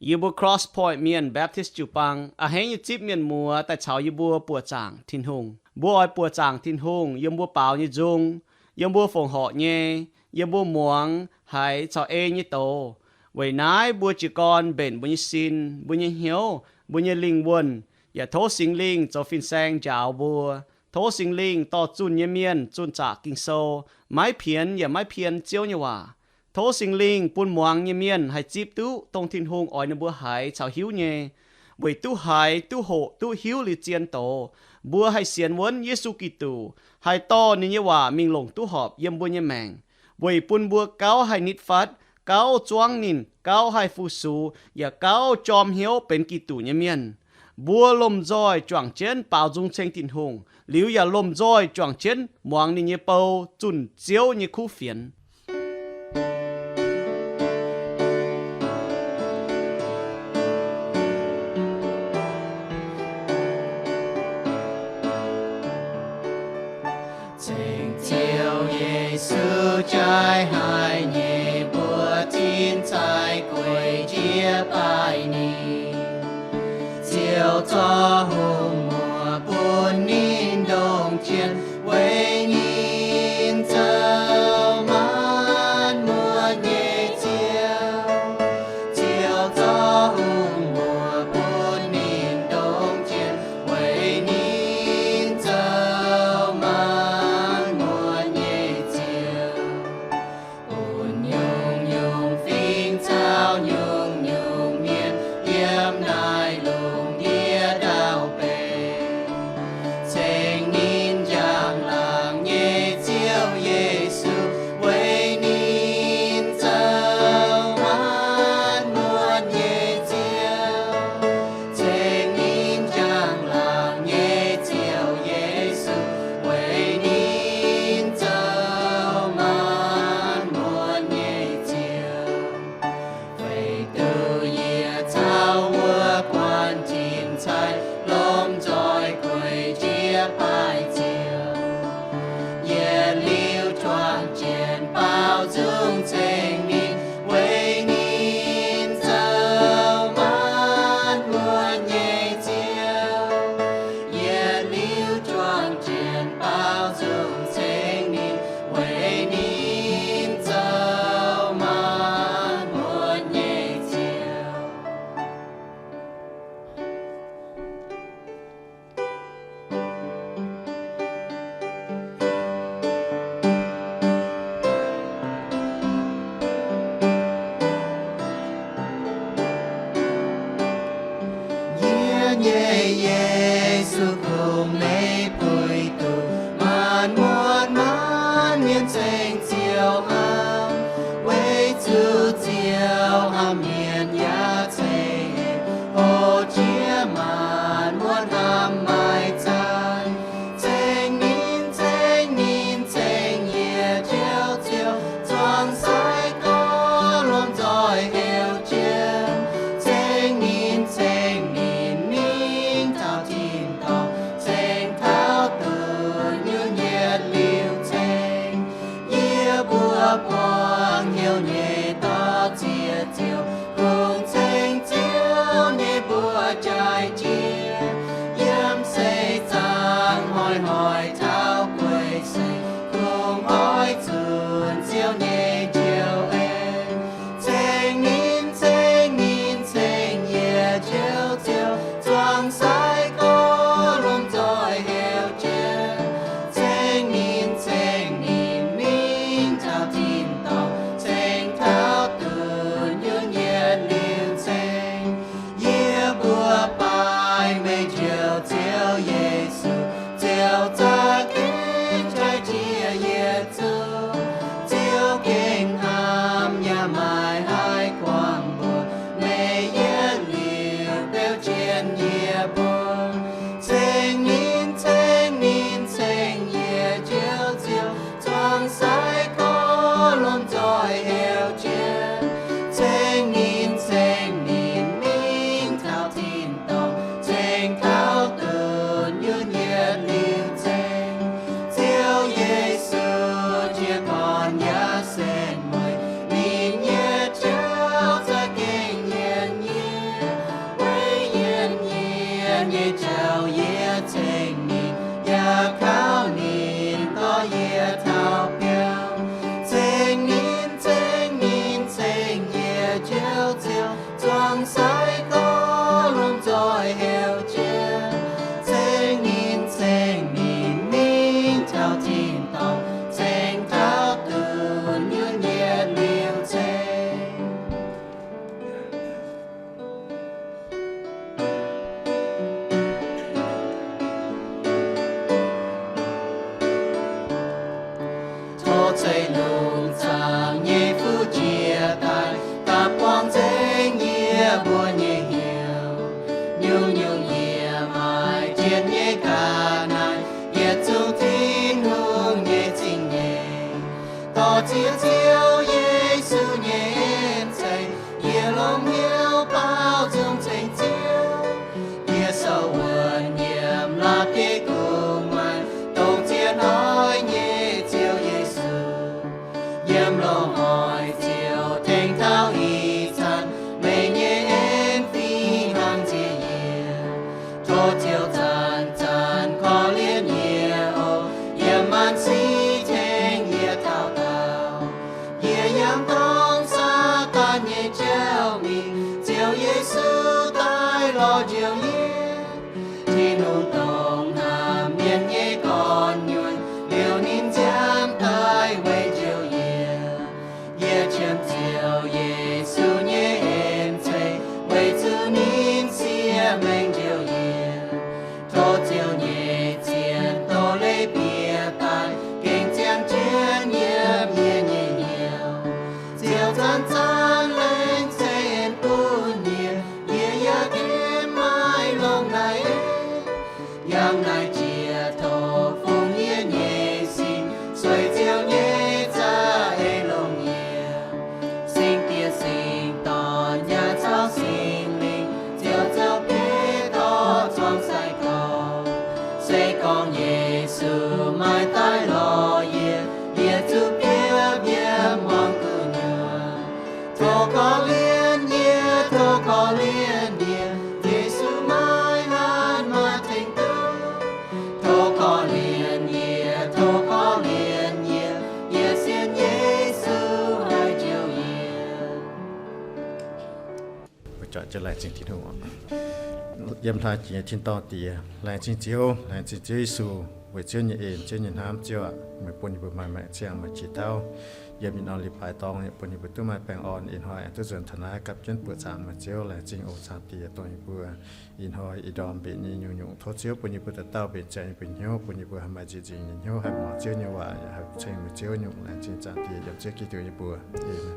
Yie mbuo Cross Point Mienh Baptist jiu-baang a'hneiv nyei zipv mienh muoz daaih caux yie mbuo buoqc zaangc Tin-Hungh. Mbuo oix buoqc zaangc Tin-Hungh yiem mbuo baaux nyei nzung, yiem mbuo fongc horc nyei, yiem mbuo muangx haiz caux ei nyei doz. Weic naaiv mbuo jiez gorn mbenc mbuo nyei sin, mbuo nyei hnyouv, mbuo nyei lingh wuonh, yaac tov Singx Lingh zoux fin-saeng njaaux mbuo. Tov Singx Lingh dorh zunh nyei mienh zunh zaqc Ging-Sou, maiv pienx yaac maiv pien Ziouv nyei waac. Tov Singx Lingh bun muangx nyei mienh haih zipv duqv dongh Tin-Hungh oix ninh mbuo haiz caux hiuv nyei. Weic duqv haiz, duqv hoqc, duqv hiuv liuz zien doz, mbuo haih sienx wuonv Yesu Giduc, haih dorh ninh nyei waac mingh longc duqv horpc yiem mbuo nyei maengc, weic bun mbuo gauh haih nitv fatv, gauh zuangv ninh, gauh haih fu-sux, yaac gauh jorm hnyouv benx Giduc nyei mienh. Mbuo lomh nzoih juangc jienv baaux nzung ceng Tin-Hungh, liuz yaac lomh nzoih juangc jienv muangx ninh nyei bou zunh Ziouv nyei kuv fienx. Ceng Ziouv Yesu, jaaix haic nyei mbuo cingx zaix gueix jiez baaix ninh. Ziouv zorqv hungh muoc bun ninh ndongc jien, weic ninh zoux maanc muotc nyei Ziouv. Ziouv zorqv hungh muoc bun ninh ndongc jien, weic ninh zoux maanc muotc nyei Ziouv. Bun nyungc-nyungc fingx caux nyungc-nyungc mienh yiem naaiv lungh ndiev ndau-beih ceng ninh njang-laangc nyei Ziouv Yesu, weic ninh zoux maanc muotc nyei Ziouv. Ceng ninh njang-laangc nyei Ziouv Yesu, weic ninh zoux maanc muotc nyei Ziouv. Weic duqv yie caux wuov guanh cingx zaix lomh nzoih gueix jiez baaix Ziouv, yietc liuz juangc jienv baaux nzung ceng ninh, weic ninh zoux maanc muotc nyei Ziouv. Yietc liuz juangc jienv baaux nzung ceng ninh, weic ninh zoux maanc muotc nyei Ziouv. Yie nyei Yesu, kungx meih puix duqv maanc muotc maanc mienh ceng Ziouv hnamv, weic zuqc Ziouv hnamv mienh yaac ceix hoc jiex maanc muotc hnamv maaih zanc. Ceng ninh, ceng ninh, ceng yie Njoux Ziouv, zuangx sai gorx lomh nzoih heuc jienv. Ceng ninh, ceng ninh mingh taux tin-dorngh, ceng taux dunh yunh yietc liuz ceng. Yie mbuo buangh hnyouv nyei dorh ziex Ziouv, kungx ceng Ziouv nyei mbuox jaaix jiex. Yiem seix zaangc hnoi-hnoi taux guei seix, kungx oix zunc Ziouv nyei njoux en. Ceng ninh, ceng ninh, ceng yie Njoux Ziouv, zuangx sai gorx lomh nzoih heuc jienv. Ceng ninh, ceng ninh mingh taux tin-dorngh, ceng taux dunh yunh yietc liuz ceng. Yie mbuo baaix meih Njoux Ziouv Yesu, Ziouv za'gengh jaaix jiex yietc zungv. Ziouv gengh hnamv yaac maaih haih guangc mbuox meih yietc liuz beu jien yie mbuo. Ceng ninh, ceng ninh, ceng yie Njoux Ziouv, zuangx sai gorx lomh nzoih heuc jienv. Ceng ninh, ceng ninh mingh taux tin-dorngh, ceng taux dunh yunh yietc liuz ceng. Ziouv Yesu jiez gorn yaac sen mueiz, ninh nyei jauv za'gengh yienc nyie. nyei jauv yie ceng ninh, yaac kaux ninh dorh yie taux biauv. Ceng ninh, ceng ninh, ceng yie Njoux Ziouv, zuangx sai gorx lomh nzoih heuc jienv. Ceng ninh, ceng ninh, mingh taux tin-dorngh, ceng taux duqv nyei yietc liuz ceng. Tov ceix lungh zaangc nyei fuqv jiex daaih, daaih buangh nzengc yie mbuo nyei hnyouv. Nyungc-nyungc yie maaih jiex nyei ga'naaiv, yietc zungv Tin-Hungh nyei zingh nyeic. Dorh Ziouv, Ziouv Yesu nyei en ceix, yie longx hnyouv baaux nzung ceng Ziouv. Yie sou wuonc yiem la'bieiv gu'nguaaic, dongh zien oix nyei Ziouv Yesu. Yiem loz-hnoi Ziouv tengx taux ih zanc, meih nyei en fih hnangv nziex yie. Tov Ziouv zanc-zanc korv-lienh yie oc, yiem maanc sic tengx yie taux daauh. Yie yangh dorng Saadaan nyei jauv mingh, Ziouv Yesu daaih lorz njoux yie. Tin-Hungh dongh hnamv mienh nyei gorn-nyuonh, liouh ninh nziaamv daaih weic njoux yie. Yie qiemx Ziouv Yesu nyei en ceix, weic zuqc ninh siev mengh njoux yie. Tov Ziouv nyei zien doz-leiz bieqc daaih, gengh ziangh jienv yiem yie nyei hnyouv. Ziouv zanc-zanc laengz zingh en bun yie, yie yaac ginv maiv longc naaiv en. Yangh naaiv jiex tov fungx yie nyei sin, sueih Ziouv nyei za'eix longc yie. Singx Diex, Singx Dorn, yaac caux Singx Lingh, Ziouv Ziouv Beiv dorh zuangx sai gorx. Se gorngv Yesu maiv daaih lorz yie, yie zuqc biopv yiem muangx gu'nyuoz. Tov korv-lienh yie, tov korv-lienh yie, Yesu maiv hatc maaih tengx duqv. Tov korv-lienh yie, tov korv-lienh yie, yie sienx Yesu haih njoux yie. Mbuo juangc jienv laengz zingh Tin-Hungh. Yiem hlaax jiex nyei tin-dorngh Diex, laengz zingh Ziouv, laengz zingh Ziouv Yesu, weic Ziouv nyei en, Ziouv nyei hnamv. Ziouv aac, meih bun yie mbuo maaih maengc ziangh, maaih qiex dauh yiem ih norm leiz-baaix dorngh, yaac bun yie mbuo duqv maaih baengh orn. Ih hnoi duqv nzuonx taux naaiv gapv jienv buoqc zaangc meih Ziouv. Laengz zingh, o Zaangc Diex, dongh yie mbuo ih hnoi ih ndorm mbenc nyei nyungc-nyungc. Tov Ziouv bun yie mbuo dauh dauh mbenc ziangx yie mbuo hnyouv, bun yie mbuo haih maaih nziex nzingc nyei hnyouv, haih muangx Ziouv nyei waac, yaac haih ceng meih Ziouv nyungc. Laengz zingh Zaangc Diex, yiem Ziouv Giduc yie mbuo. Aamen.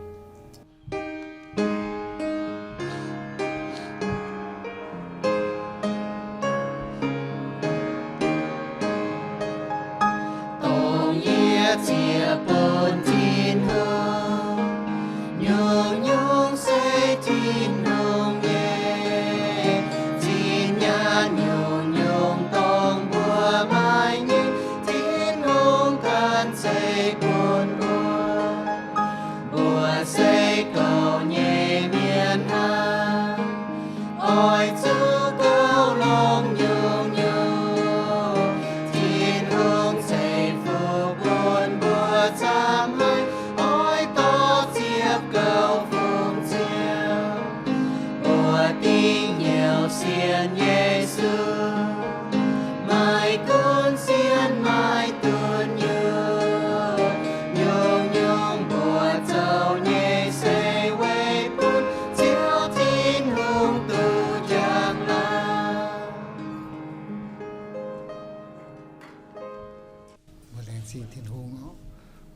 Dongh yie ziec bun Tin-Hungh, nyungc-nyungc se Tin-Hungh nyei. Zinh nyaanh nyungc-nyungc dongh mbuo maaih nyei, Tin-Hungh ganh ceix bun mbuo. Mbuo se goux nyei mienh hnangv, oix zuqc goux longx nyungc-nyungc. Tin-Hungh ceix fuqv bun mbuo camv haic, oix dorh ziepc goux fungx Ziouv. Mbuo dingc hnyouv sienx Yesu, maiv gunv sienx maiv duqv nyungc. Nyungc-nyungc mbuo zoux nyei se weic bun Ziouv Tin-Hungh duqv njang-laangc. Mbuo laengz zingh Tin-Hungh oc.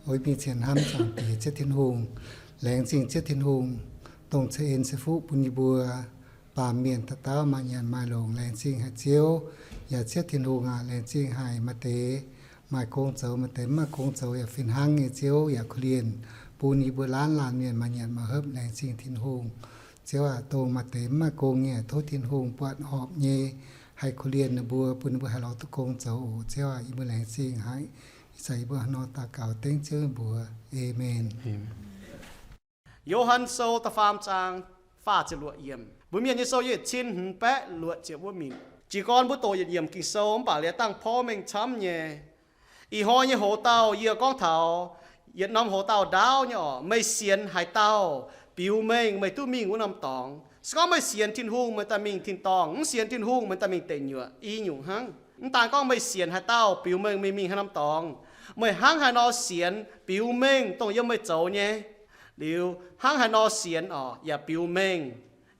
Oix mingh cien hnamv Zaangc Diex Ziouv Tin-Hungh. Laengz zingh Ziouv Tin-Hungh, dongh ceix en ceix fuqv bun yie mbuo baamh mienh dauh dauh maaih nyanc maaih longc. Laengz zingh haic Ziouv. Yaac Ziouv Tin-Hungh aac, laengz zingh haic maaih deix maaih gong zoux, maaih deix mv maaih gong zoux yaac fih hnangv nyei Ziouv, yaac korv-lienh bun yie mbuo laanh laanh mienh maaih nyanc maaih hopv. Laengz zingh Tin-Hungh. Ziouv aac, dongh maaih deix mv maaih gong nyei, tov Tin-Hungh buatc horpc nyei, haih korv-lienh ninh mbuo, bun ninh mbuo haih lorz duqv gong zoux oc. Ziouv aac, yie mbuo laengz zingh haic. Ih zanc yie mbuo hnangv nor daux gaux dengv Ziouv nyei mbuox. Aamen. Yo^han Sou da'faam zaang faah ziepc luoqc yiemc. Mbuo Mienh nyei sou yietc cin hmz baeqv luoqc ziepc wuov minc. Jiez gorn mbuo doqc yietc yiemc Ging-Sou mv baac liuz dangh porv mengh camv nyei. Ih hnoi nyei hoc-dauh yie gorngv taux yietc norm hoc-dauh ndaauv nyei orqc. Meih sienx haaix dauh biux mengh meih duqv mingh wuov norm dorngx. Se gorngv meih sienx Tin-Hungh, meih daaih mingh tin-dorngh. Mv sienx Tin-Hungh, meih daaih mingh deic nyuoqc i nyungc hnangv. Mv daan gorngv meih sienx haaix dauh biux mengh meih mingh haaix norm dorngx, meih hnangv haaix nor sienx biux mengh dongh yiem meih zoux nyei. Liuz hnangv haaix nor sienx orqc yaac biux mengh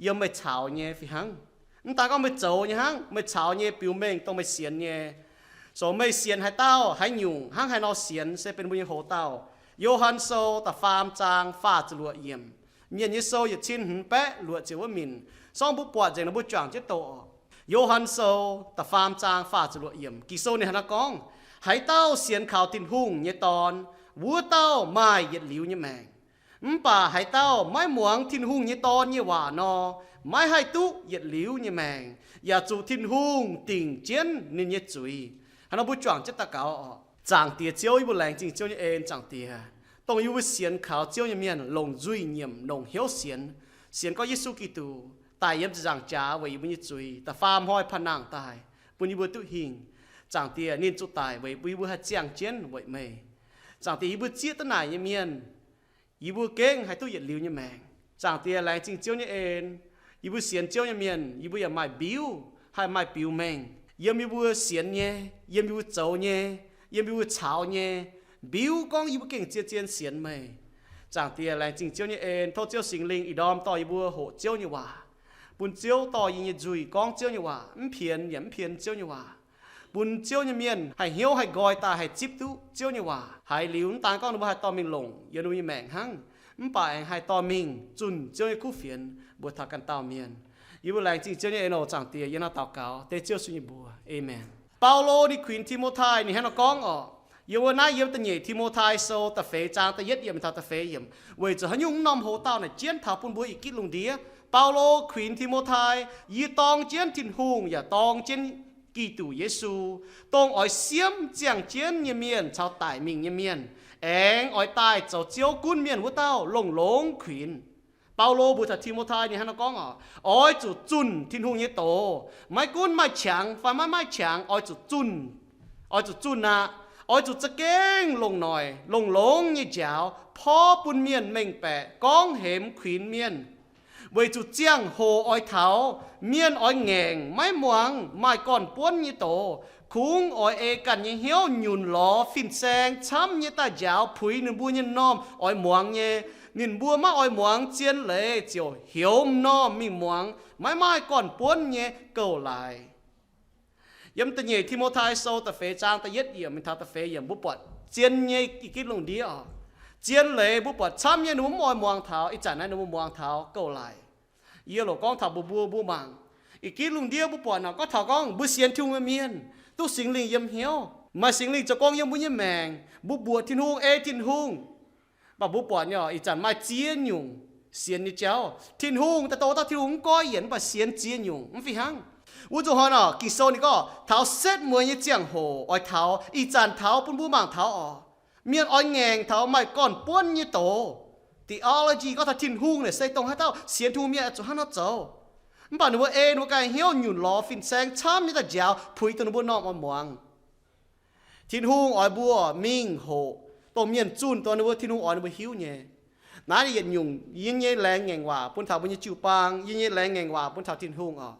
yiem meih caux nyei fih hnangv. Mv daan gorngv meih zoux nyei hnangv, meih caux nyei biux mengh dongh meih sienx nyei. So meih sienx haaix dauh haaix nyungc hnangv haaix nor sienx se benx mbuo nyei hoc-dauh. Yo^han Sou da'faam zaang faah ziepc luoqc yiemc. Mienh nyei sou yietc cin hmz baeqv luoqc ziepc wuov minc. Sorng mbuo buatc nzengc nor mbuo juangc jienv doqc oc. Yo^han Sou da'faam zaang faah ziepc luoqc yiemc. Ging-Sou ninh hnangv naaiv gorngv, haaix dauh sienx kaux Tin-Hungh nyei Dorn, wuov dauh maaih yietc liuz nyei maengc. Mv baac haaix dauh maiv muangx Tin-Hungh nyei Dorn nyei waac nor, maiv haih duqv yietc liuz nyei maengc, yaac zuqc Tin-Hungh dingc jienv ninh nyei zuiz. Hnangv nor mbuo juangc jienv daux gaux oc. Zaangc Diex Ziouv, yie mbuo laengz zingh Ziouv nyei en. Zaangc Diex, dongh yie mbuo sienx kaux Ziouv nyei mienh longc nzuih nyiemc, longc hnyouv sienx, sienx gorngv Yesu Giduc daic yiem ziepc nzaangc jaax weic yie mbuo nyei zuiz, da'faam hnoi paan nangh daaih bun yie mbuo duqv hingh. Zaangc Diex, ninh zuqc daic weic bun yie mbuo haih ziangh jienv weic meih. Zaangc Diex, yie mbuo zieqv duqv naaic nyei mienh, yie mbuo gengh haih duqv yietc liuz nyei maengc. Zaangc Diex, laengz zingh Ziouv nyei en. Yie mbuo sienx Ziouv nyei mienh, yie mbuo yaac maaih mbiuv, haih maaih biux mengh yiem yie mbuo sienx nyei, yiem yie mbuo zoux nyei, yiem yie mbuo caux nyei, mbiuv gorngv yie mbuo gengh zien-zien sienx meih. Zaangc Diex, laengz zingh Ziouv nyei en. Tov Ziouv Singx Lingh ih ndorm dorh yie mbuo hoqc Ziouv nyei waac, bun Ziouv dorh yie nyei nzuih gorngv Ziouv nyei waac, mv pienx yaac mv pienx Ziouv nyei waac, bun Ziouv nyei mienh haih hnyouv haih nqoi daaih haih zipv duqv Ziouv nyei waac. Haiz liuz mv daan gorngv ninh mbuo haih dorh mingh longc yiem ninh mbuo nyei maengc hnangv, mv baac aengx haih dorh mingh zunh Ziouv nyei kuv fienx mbuox taux ganh dauh mienh. Yie mbuo laengz zingh Ziouv nyei en oc. Zaangc Diex, yie hnangv daux gaux dengv Ziouv Yesu nyei mbuox, aamen. Baulo ninh kuinx Ti^mo^tai ninh hnangv nor gorngv oc. Yiem wuov naaiv yiem da'nyeic Ti^mo^tai Sou da'feix zaang da'yietv yiemc taux da'feix yiemc, weic zuqc haaix nyungc mv norm hoc-dauh naaic jienv taux bun mbuo ih gitv lungh ndiev. Baulo kuinx Ti^mo^tai, yie dorng jienv Tin-Hungh yaac dorng jienv Giduc Yesu, dongh oix siemv ziangh jienv nyei mienh caux daic mingh nyei mienh, aengx oix daaih zoux Ziouv gunv mienh wuov dauh, longx-longx kuinx. Baulo mbuox taux Ti^mo^tai ninh hnangv nor gorngv oc, oix zuqc zunh Tin-Hungh nyei doz. Maiv gunv maaih qangx fai maiv maaih qangx, oix zuqc zunh. Oix zuqc zunh aqv. Oix zuqc za'gengh longc noic longx-longx nyei njaaux porv bun mienh mengh baeqc, gorngv hemx kuinx mienh. Weic zuqc ziangh hoc oix taux, mienh oix ngaengc maiv muangx maaih gorn-buonv nyei doz. Kungx oix ei ganh nyei hnyouv nyunc lorz fin-saeng camv nyei daaih njaaux puix ninh mbuo nyei m'normh oix muangx nyei. Ninh mbuo maiv oix muangx zien leiz ziouc heuc m'normh mingh muangx maiv maaih gorn-buonv nyei gouv-laaix. Yiem da'nyeic Ti^mo^tai Sou da'feix zaang da'yietv yiemc mingh taux da'feix yiemc mbuo buatc zien nyei ih gitv lungh ndiev oc. Zien leiz mbuo buatc camv nyei ninh mbuo mv oix muangx taux, ih zanc naaiv ninh mbuo muangx taux gouv-laaix. Yie loc gorngv taux mbuo, mbuo, mbuo mangc. Ih gitv lungh ndiev mbuo buatc naaic gorngv taux gorngv mbuo sienx Tin-Hungh nyei mienh, duqv Singx Lingh yiem hnyouv, maaih Singx Lingh zoux gong yiem mbuo nyei maengc, mbuo mbuoqc Tin-Hungh, ei Tin-Hungh. Mv baac mbuo buatc nyei oc, ih zanc maaih ziex nyungc sienx nyei jauv. Tin-Hungh daaih douh dauh Tin-Hungh mv goiv yienc, mv baac sienx ziex nyungc mv fih hnangv. Wuov nzunc hnoi nor Ging-Sou ninh gorngv taux setv mueiz nyei ziangh hoc oix taux, ih zanc taux bun mbuo mangc taux oc. Mienh oix ngaengc taux maaih gorn-buonv nyei doz. Theology gorngv taux Tin-Hungh naaic se dongh haaix dauh sienx Tin-Hungh mienh oix zuqc hnangv nor zoux. Mv baac ninh mbuo ei ninh mbuo ganh hnyouv nyunc lorz fin-saeng camv nyei daaih njaaux puix dongh ninh mbuo m'normh oix muangx. Tin-Hungh oix mbuo mingh hoqc dongh mienh zunh dongh ninh mbuo Tin-Hungh oix ninh mbuo hiuv nyei. Naaiv yietc nyungc yie nyei laengz ngaengc waac bun taux mbuo nyei jiu-baang, yie nyei laengz ngaengc waac bun taux Tin-Hungh oc.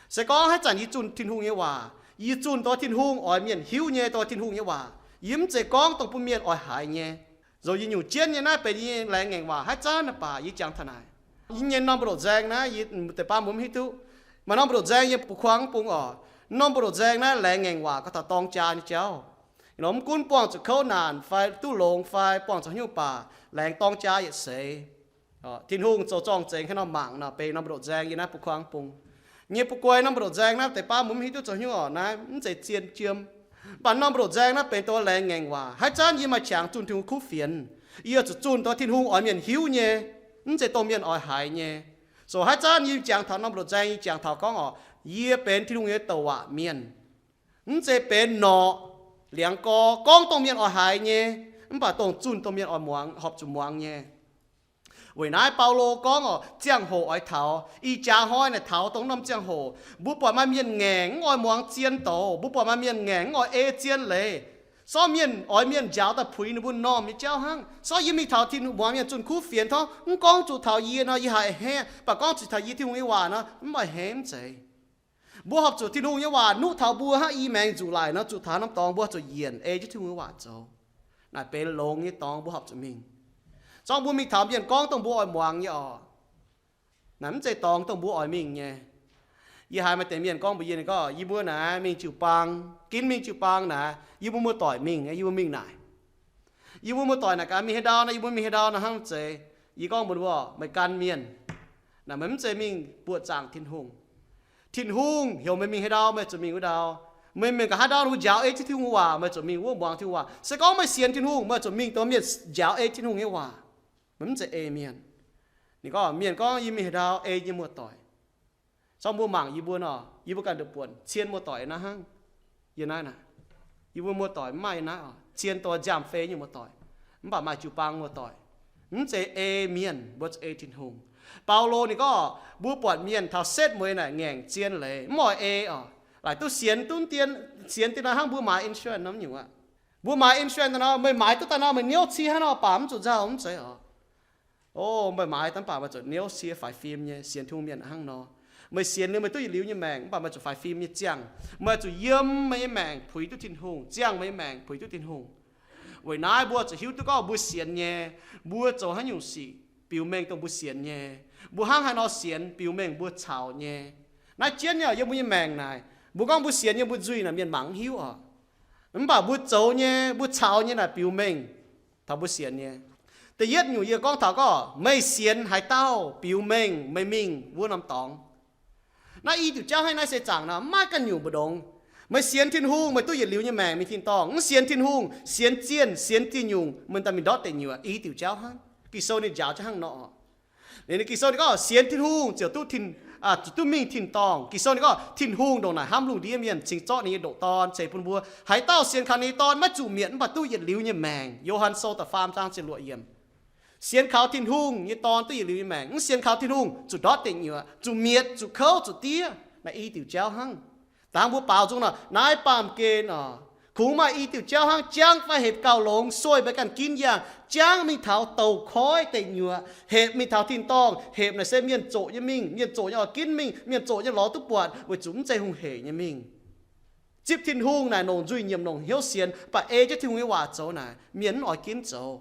Se gorngv haaix zanc yie zunh Tin-Hungh nyei waac, yie zunh dongh Tin-Hungh oix mienh hiuv nyei, dongh Tin-Hungh nyei waac. Yie mv zeiz gorngv dongh bun mienh oix haiz nyei. Zoux yie nyungc jienv nyei naaiv benx yie nyei laengz ngaengc waac haaix zanc naaic baac yie jangx taux naaic. Yie nyei norm mbu'ndongx nzaeng naaiv, yie deix baav mbuo mv hiuv duqv. Maaih norm mbu'ndongx nzaeng yiem bu kuang mv bung oc. Norm mbu'ndongx nzaeng naaiv laengz ngaengc waac gorngv taux dorng jaa nyei jauv. Nor mv gunv buangh zuqc kouv naanc fai duqv longx fai buangh zuqc haaix nyungc baac laengz dorng jaa yietc seix. Tin-Hungh zoux zorng-zengx haaix nor mangc nor, benx norm mbu'ndongx nzaeng yiem naaiv bu kuang mv bung. Nyei bu guai norm mbu'ndongx nzaeng naaiv deix baav mbuo mv hiuv duqv zoux haaix nyungc oc, naaiv mv zeiz zien jiem. Mv baac norm mbu'ndongx nzaeng naaiv benx dongh laengz ngaengc waac. Haaix zanc yie maaih qangx zunh Tin-Hungh kuv fienx, yie zuqc zunh dongh Tin-Hungh oix mienh hiuv nyei, mv zeiz dongh mienh oix haiz nyei. So haaix zanc yie jangx taux norm mbu'ndongx nzaeng, yie jangx taux gorngv oc, yie benx Tin-Hungh nyei douc waac mienh. Mv zeiz benx norqc, liangx gorx gorngv dongh mienh oix haiz nyei, mv baac dongh zunh dongh mienh oix muangx, horpc zuqc muangx nyei. Weic naaiv Baulo gorngv oc, ziangh hoc oix taux, ih jaax hnoi naaic taux dongh norm ziangh hoc, mbuo buatc maaih mienh ngaengc mv oix muangx zien doz, mbuo buatc maaih mienh ngaengc mv oix ei zien leiz. Sortv mienh oix mienh njaaux daaih puix ninh mbuo m'normh nyei jauv hnangv. Sortv yie mingh taux Tin-Hungh, muangx mienh zunh kuv fienx tov, mv gorngv zuqc taux yie nor, yie haih a'hneiv, mv baac gorngv zuqc taux yie Tin-Hungh nyei waac nor, mv oix a'hneiv mv zeiz. Mbuo horpc zuqc Tin-Hungh nyei waac nuqv taux mbuo hnangv i maengx nzuqc laic nor, zuqc taux norm dorngx mbuo horpc zuqc yienc ei jienv Tin-Hungh nyei waac zoux. Naaic benx longx nyei dorngx mbuo horpc zuqc mingh. Zorngv mbuo mingh taux mienh gorngv dongh mbuo oix muangx nyei oc. Naaic mv zeiz dorngx dongh mbuo oix mingh nyei. Yie haiz maaih deix mienh gorngv mbuox yie, ninh gorngv, yie mbuo naaic mingh jiu-baang, ginv mingh jiu-baang naaic, yie mbuo muoz-doic mingh, yie mbuo mingh naaic. Yie mbuo muoz-doic naaic gaax mingh haaix ndau nor, yie mbuo mingh haaix ndau nor hnangv zeiz. Yie gorngv mbuox ninh mbuo, meih gan mienh. Naaic meih mv zeiz mingh buoqc zaangc Tin-Hungh. Tin-Hungh heuc meih mingh haaix ndau, meih zuqc mingh wuov ndau. Meih mingh gaax haaix ndau ninh mbuo njaaux ei jienv Tin-Hungh waac, meih zuqc mingh wuov muangx Tin-Hungh waac. Se gorngv meih sienx Tin-Hungh, meih zuqc mingh dongh mienh njaaux ei jienv Tin-Hungh nyei waac. Meih mv zeiz ei mienh. Ninh gorngv, mienh gorngv yie mingh haaix ndau ei nyei muoz-doic. Zorngv mbuo mangc yie mbuo nor, yie mbuo ganh nduqc buonc cien muoz-doic naaiv hnangv. Yie naaiv naaic, yie mbuo muoz-doic mv maaih yie naaiv oc, cien doix nziaamv-fei nyei muoz-doic, mv baac maaih jiu-baang muoz-doic. Mv zeiz ei mienh, mbuo zuqc ei Tin-Hungh. Baulo ninh gorngv, mbuo buatc mienh taux setv mueiz naaic ngaengc zien leiz, mv oix ei oc. Laaic duqv sienx duqv dien, sienx dien nor hnangv mbuo maaiz insurance nor mv nyungc aqv. Mbuo maaiz insurance daaih nor, meih maaiz duqv daaih nor, meih niouv cie hnangv nor baac mv zuqc nzauh, mv zeiz oc. O, meih maaiz daaih mv baac meih zuqc niouv cie faix fim nyei, sienx Tin-Hungh mienh hnangv nor. Meih sienx liuz meih duqv yietc liuz nyei maengc, mv baac meih zuqc faix fim nyei ziangh. Meih zuqc yiem meih nyei maengc puix duqv Tin-Hungh, ziangh meih nyei maengc puix duqv Tin-Hungh. Weic naaiv mbuo zuqc hiuv duqv gorngv mbuo sienx nyei, mbuo zoux haaix nyungc sic biux mengh dongh mbuo sienx nyei. Mbuo hnangv haaix nor sienx biux mengh mbuo caux nyei. Naaiv jienv nyei yiem mbuo nyei maengc naaic, mbuo gorngv mbuo sienx nyei mbuo nzuih naaic mienh mangc mv hiuv oc. Mv baac mbuo zoux nyei, mbuo caux nyei naaic biux mengh taux mbuo sienx nyei. Da'yietv nyungc yie gorngv taux gorngv meih sienx haaix dauh biux mengh meih mingh wuov norm dorngx. Naaiv i diuc jauv hnangv naaiv se zaangc nor, mv maaih ganh nyungc mbu'ndongx. Meih sienx Tin-Hungh, meih duqv yietc liuz nyei maengc mingh tin-dorngh. Mv sienx Tin-Hungh, sienx zienh, sienx zienh nyungc, meih daaih mingh ndortv deic nyuoqc. I diuc jauv hnangv. Ging-Sou ninh njaaux jienv hnangv nor. Ninh, Ging-Sou ninh gorngv sienx Tin-Hungh ziouc duqv tin, zuqc duqv mingh tin-dorngh. Ging-Sou ninh gorngv Tin-Hungh ndongc naaic hnamv lungh ndiev mienh cingx zorqv ninh nyei ndoqc Dorn ceix bun mbuo. Haaix dauh sienx kaux ninh nyei Dorn maiv zuqc mietc mv baac duqv yietc liuz nyei maengc. Yo^han Sou da'faam zaang ziepc luoqc yiemc. Sienx kaux Tin-Hungh nyei Dorn duqv yietc liuz nyei maengc. Mv sienx kaux Tin-Hungh zuqc ndortv deic nyuoqc, zuqc mietc, zuqc kouv, zuqc diev. Naaiv i diuc jauv hnangv. Dangh mbuo baaux nzung nor, naaiv baamh gen oc, kungx maaih i diuc jauv hnangv jangv fai hepc gauh longx, sueih mbuo ganh ginv yangh, jangv mingh taux douz-koiv deic nyuoqc, hepc mingh taux tin-dorngh. Hepc naaic se mienh zoqc nyei mingh, mienh zoqc nyei oix ginv mingh, mienh zoqc nyei lorz duqv buatc, weic zuqc mv zeiz hungh heic nyei mingh. Zipv Tin-Hungh naaic longc nzuih nyiemc, longc hnyouv sienx, mv baac ei jienv Tin-Hungh nyei waac zoux naaic mienh mv oix ginv zoux.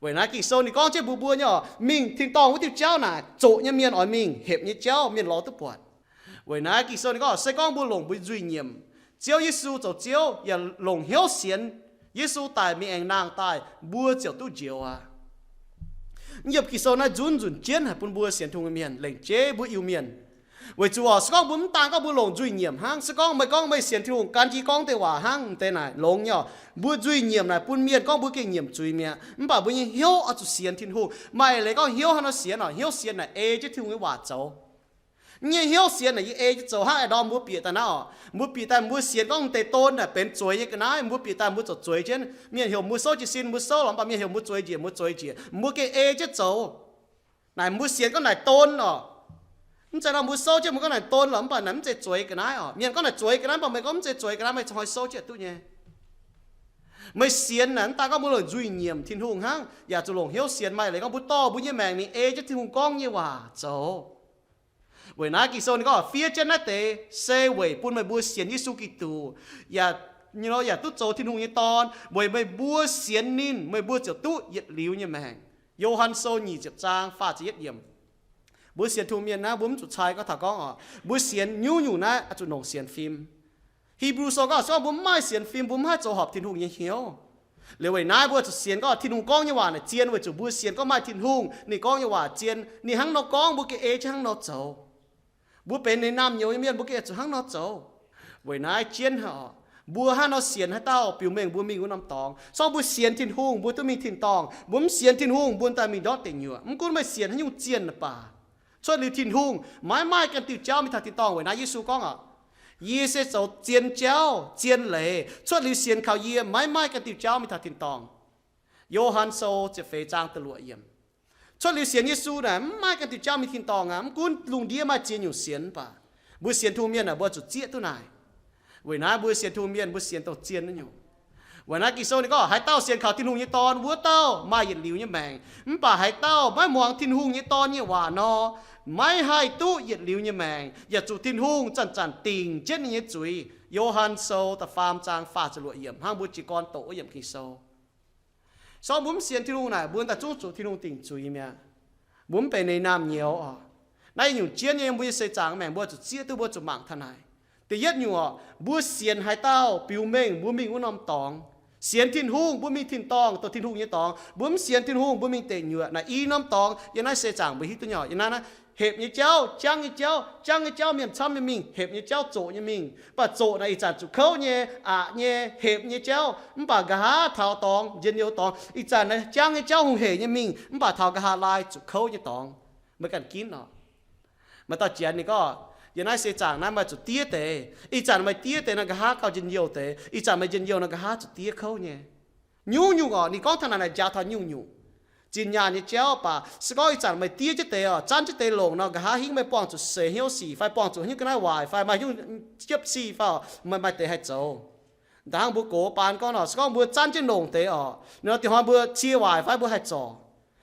Weic naaiv Ging-Sou ninh gorngv jienv mbuox mbuo nyei oc, mingh tin-dorngh wuov diuh jauv naaic zoqc nyei mienh oix mingh, hepc nyei jauv mienh lorz duqv buatc. Weic naaiv Ging-Sou ninh gorngv se gorngv mbuo longc mbuo nzuih nyiemc, Ziouv Yesu zoux Ziouv, yaac longc hnyouv sienx Yesu daic mingh aengx nangh daaih, mbuo ziouc duqv njoux aqv. Yiem Ging-Sou naaiv nzunc nzunc jienv haic bun mbuo sienx Tin-Hungh nyei mienh, lengc jeiv mbuo Iu-Mienh. Weic zuqc oc, se gorngv mbuo mv daan gorngv mbuo longc nzuih nyiemc hnangv, se gorngv meih gorngv meih sienx Tin-Hungh gan jienv gorngv deix waac hnangv, deix naaic longx nyei oc. Mbuo nzuih nyiemc naaic bun mienh gorngv mbuo gengh nyiemc zuiz mi'aqv, mv baac mbuo nyei hnyouv oix zuqc sienx Tin-Hungh. Maaih leiz gorngv hnyouv hnangv nor sienx oc, hnyouv sienx naaic ei jienv Tin-Hungh nyei waac zoux. Nyei hnyouv sienx naaic yie ei jienv zoux hnangv aengx ndorm mbuo bieqc daaih naaiv oc. Mbuo bieqc daaih mbuo sienx gorngv deix don naaic benx zueiz nyei ga'naaiv, mbuo bieqc daaih mbuo zoux zueiz jienv. Mienh heuc mbuo souv jiez sin mbuo souv lorqc, mv baac mienh heuc mbuo zueiz njiec mbuo zueiz njiec, mbuo gengh ei jienv zoux. Naaic mbuo sienx gorngv naaic don oc. Mv zeiz nor mbuo souv jienv mbuo gorngv naaic don lorqc, mv baac naaic mv zeiz zueiz ga'naaiv oc. Mienh gorngv naaic zueiz ga'naaiv, mv baac meih gorngv mv zeiz zueiz ga'naaiv, meih zungv haih souv jienv duqv nyei. Meih sienx naaic mv daan gorngv mbuo longc nzuih nyiemc Tin-Hungh hnangv, yaac zuqc longc hnyouv sienx, maaih leiz gorngv mbuo dorh mbuo nyei maengc mingh ei jienv Tin-Hungh gorngv nyei waac zoux. Weic naaiv Ging-Sou ninh gorngv fiev jienv naaiv deix se weic bun meih mbuo sienx Yesu Giduc, yaac, yaac duqv zoux Tin-Hungh nyei dorn, weic meih mbuo sienx ninh, meih mbuo ziouc duqv yietc liuz nyei maengc. Yo^han Sou nyic ziepc zaang faah ziepc yietv yiemc. Mbuo sienx Tin-Hungh mienh naaiv, mbuo mv zuqc cai gorngv taux gorngv oc, mbuo sienx nyungc-nyungc naaiv oix zuqc longc sienx fim. Hipv^lu Sou gorngv, se gorngv mbuo mv maaih sienx fim, mbuo mv haih zoux horpc Tin-Hungh nyei hnyouv. Liuz weic naaiv mbuo zuqc sienx gorngv Tin-Hungh gorngv nyei waac naaic zien, weic zuqc mbuo sienx gorngv maaih Tin-Hungh, ninh gorngv nyei waac zien, ninh hnangv nor gorngv, mbuo gengh ei jienv hnangv nor zoux. Mbuo benx ninh naamh nyouz nyei mienh, mbuo gengh zuqc hnangv nor zoux. Weic naaiv jienv oc, mbuo hnangv nor sienx haaix dauh biux mengh mbuo mingh wuov norm dorngx. Se gorngv mbuo sienx Tin-Hungh, mbuo duqv mingh tin-dorngh. Mbuo mv sienx Tin-Hungh, mbuo daaih mingh ndortv deic nyuoqc. Mv gunv meih sienx haaix nyungc zienh baac, cuotv liuz Tin-Hungh maiv maaih ganh diuh jauv mingh taux tin-dorngh. Weic naaiv Yesu gorngv oc, yie se zoux zien jauv, zien leiz. Cuotv liuz sienx kaux yie maiv maaih ganh diuh jauv mingh taux tin-dorngh. Yo^han Sou ziepc feix zaang da'luoqc yiemc. Cuotv liuz sienx Yesu naaic, mv maaih ganh diuh jauv mingh tin-dorngh aqv. Mv gunv lungh ndiev maaih ziex nyungc sienx mv baac, mbuo sienx Tin-Hungh mienh naaic mbuo zuqc zieqv duqv naaic. Weic naaiv mbuo sienx Tin-Hungh mienh mbuo sienx dongh zien naaiv nyungc. Weic naaiv Ging-Sou ninh gorngv, haaix dauh sienx kaux Tin-Hungh nyei Dorn, wuov dauh maaih yietc liuz nyei maengc. Mv baac haaix dauh maiv muangx Tin-Hungh nyei Dorn nyei waac nor, maiv haih duqv yietc liuz nyei maengc, yaac zuqc Tin-Hungh zanc-zanc dingc jienv ninh nyei zuiz. Yo^han Sou da'faam zaang faah ziepc luoqc yiemc, hnangv mbuo jiez gorn doqc wuov yiemc Ging-Sou. Se gorngv mbuo mv sienx Tin-Hungh naaic, mbuo daaih zungv zuqc Tin-Hungh dingc zuiz mi'aqv. Mbuo mv benx ninh naamh nyouz oc. Naaiv nyungc jienv nyei mbuo nyei seix zaangc maengc mbuo zuqc zieqv duqv, mbuo zuqc mangc taux naaic. Da'yietv nyungc oc, mbuo sienx haaix dauh biux mengh mbuo mingh wuov norm dorngx. Sienx Tin-Hungh mbuo mingh tin-dorngh, dongh Tin-Hungh nyei dorngx. Mbuo mv sienx Tin-Hungh mbuo mingh deic nyuoqc. Naaiv i norm dorngx yiem naaiv seix zaangc mbuo hiuv duqv nyei oc. Yiem naaiv naaiv hepc nyei jauv, jangv nyei jauv, jangv nyei jauv mienh camv nyei mingh, hepc nyei jauv zoqc nyei mingh. Mv baac zoqc naaic ih zanc zuqc kouv nyei, aqc nyei, hepc nyei jauv. Mv baac nqa'haav taux dorngx, njien-youh dorngx, ih zanc naaic jangv nyei jauv hungh heic nyei mingh, mv baac taux nqa'haav laai zuqc kouv nyei dorngx. Meih ganh ginv oc. Maaih dauh janx ninh gorngv, yiem naaiv seix zaangc naaiv maaih zuqc diev deix. Ih zanc meih diev deix nor, nqa'haav gauh njien-youh deix. Ih zanc meih njien-youh nor, nqa'haav zuqc diev kouv nyei. Nyungc-nyungc oc, ninh gorngv taux naaic naaic njaaux taux nyungc-nyungc zinh nyaanh nyei jauv. Mv baac se gorngv ih zanc meih diev jienv deix oc, zanv jienv deix longc nor, nqa'haav hingv meih buangh zuqc seix hnyouv sic fai buangh zuqc haaix nyungc ga'naaiv waaic fai maaih haaix nyungc jiepv sic fai oc, meih maaih deix haih zoux. Da'hnangv mbuo gox baan gorngv nor, se gorngv mbuo zanv jienv longc deix oc, nor dingc hnoi mbuo cie waaic fai mbuo haih zorc.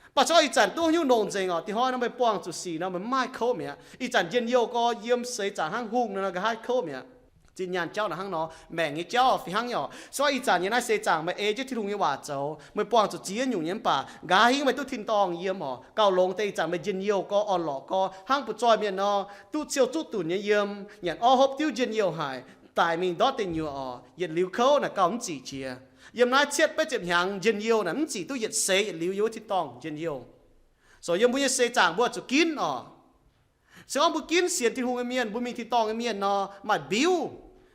Mv baac se gorngv ih zanc duqv haaix nyungc longc nzengc oc, dingc hnoi nor meih buangh zuqc sic nor meih mv maaih kouv mi'aqv. Ih zanc njien-youh gorx yiem seix zaangc hnangv hungh nor, nqa'haav kouv mi'aqv. Zinh nyaanh jauv naaic hnangv nor, maengc nyei jauv fih hnangv nyei oc. Se gorngv ih zanc nyei naaiv seix zaangc meih ei jienv Tin-Hungh nyei waac zoux, meih buangh zuqc ziex nyungc nyei mv baac, nqa'haav hingv meih duqv tin-dorngh yiem oc, gauh longx deix ih zanc meih njien-youh gorx orn-lorqc gorx, hnangv butv-zoih mienh nor, duqv ciou zuqv dunc nyei yiem, nyanc orv hopv diuv njien-youh haic, daic mingh ndortv deic nyuoqc oc, yietc liuz kouv naaic gauh mv zic jiex. Yiem naaiv cietv betv ziepc hnyangx njien-youh naaic mv zic duqv yietc seix yietc liuz yiem wuov tin-dorngh njien-youh. So yiem mbuo nyei seix zaangc mbuo zuqc ginv oc. Se gorngv mbuo ginv sienx Tin-Hungh nyei mienh, mbuo mingh tin-dorngh nyei mienh nor, maaih mbiuv.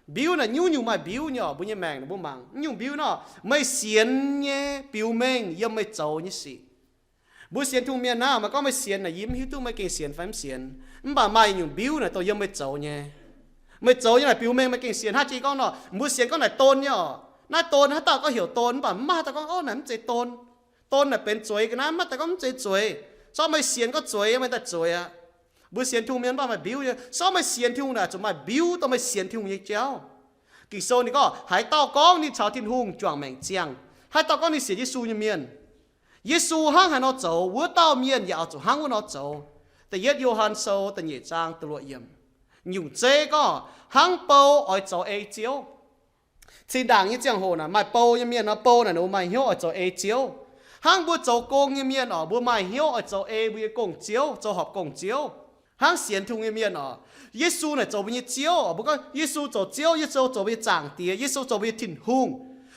Mbiuv naaic nyungc-nyungc maaih mbiuv nyei oc. Mbuo nyei maengc naaic mbuo mangc nyungc mbiuv nor, meih sienx nyei biux mengh yiem meih zoux nyei sic. Mbuo sienx Tin-Hungh mienh naaiv, meih gorngv meih sienx naaic, yie mv hiuv duqv meih gengh sienx fai mv sienx. Mv baac maaih nyungc mbiuv naaic dongh yiem meih zoux nyei. Meih zoux nyei naaic biux mengh meih gengh sienx. Hnangv jiex gorngv nor, mbuo sienx gorngv naaic don nyei oc. Naaiv don, haaix dauh gorngv heuc don, mv baac mv maaih haaix dauh gorngv, ov, naaic mv zeiz don. Don naaic benx zueiz ga'naaiv, mv maaih dauh gorngv mv zeiz zueiz. Se gorngv meih sienx gorngv zueiz, meih daaih zueiz aqv. Mbuo sienx Tin-Hungh mienh mv baac maaih mbiuv nyei. Se gorngv meih sienx Tin-Hungh naaic zuqc maaih mbiuv dongh meih sienx Tin-Hungh nyei jauv. Ging-Sou ninh gorngv, haaix dauh gorngv ninh caux Tin-Hungh juangc maengc ziangh, haaix dauh gorngv ninh sienx Yesu nyei mienh, Yesu hnangv haaix nor zoux, wuov dauh mienh yaac oix zuqc hnangv wuov nor zoux. Da'yietv Yo^han Sou da'nyeic zaang da'luoqc yiemc. Nyungc zeiv gorngv, hnangv bou oix zoux ei ziouv. Zinh ndaangc nyei ziangh hoc naaic maaih bou nyei mienh nor, bou naaic ninh mbuo maaih hnyouv oix zoux ei ziouv. Hnangv mbuo zoux gong nyei mienh oc, mbuo maaih hnyouv oix zoux ei mbuo nyei gong-ziouv, zoux horpc gong-ziouv. Hnangv sienx Tin-Hungh nyei mienh oc, Yesu naaic zoux mbuo nyei Ziouv oc. Mbuo gorngv Yesu zoux Ziouv, Yesu zoux mbuo nyei Zaangc Diex, Yesu zoux mbuo nyei Tin-Hungh.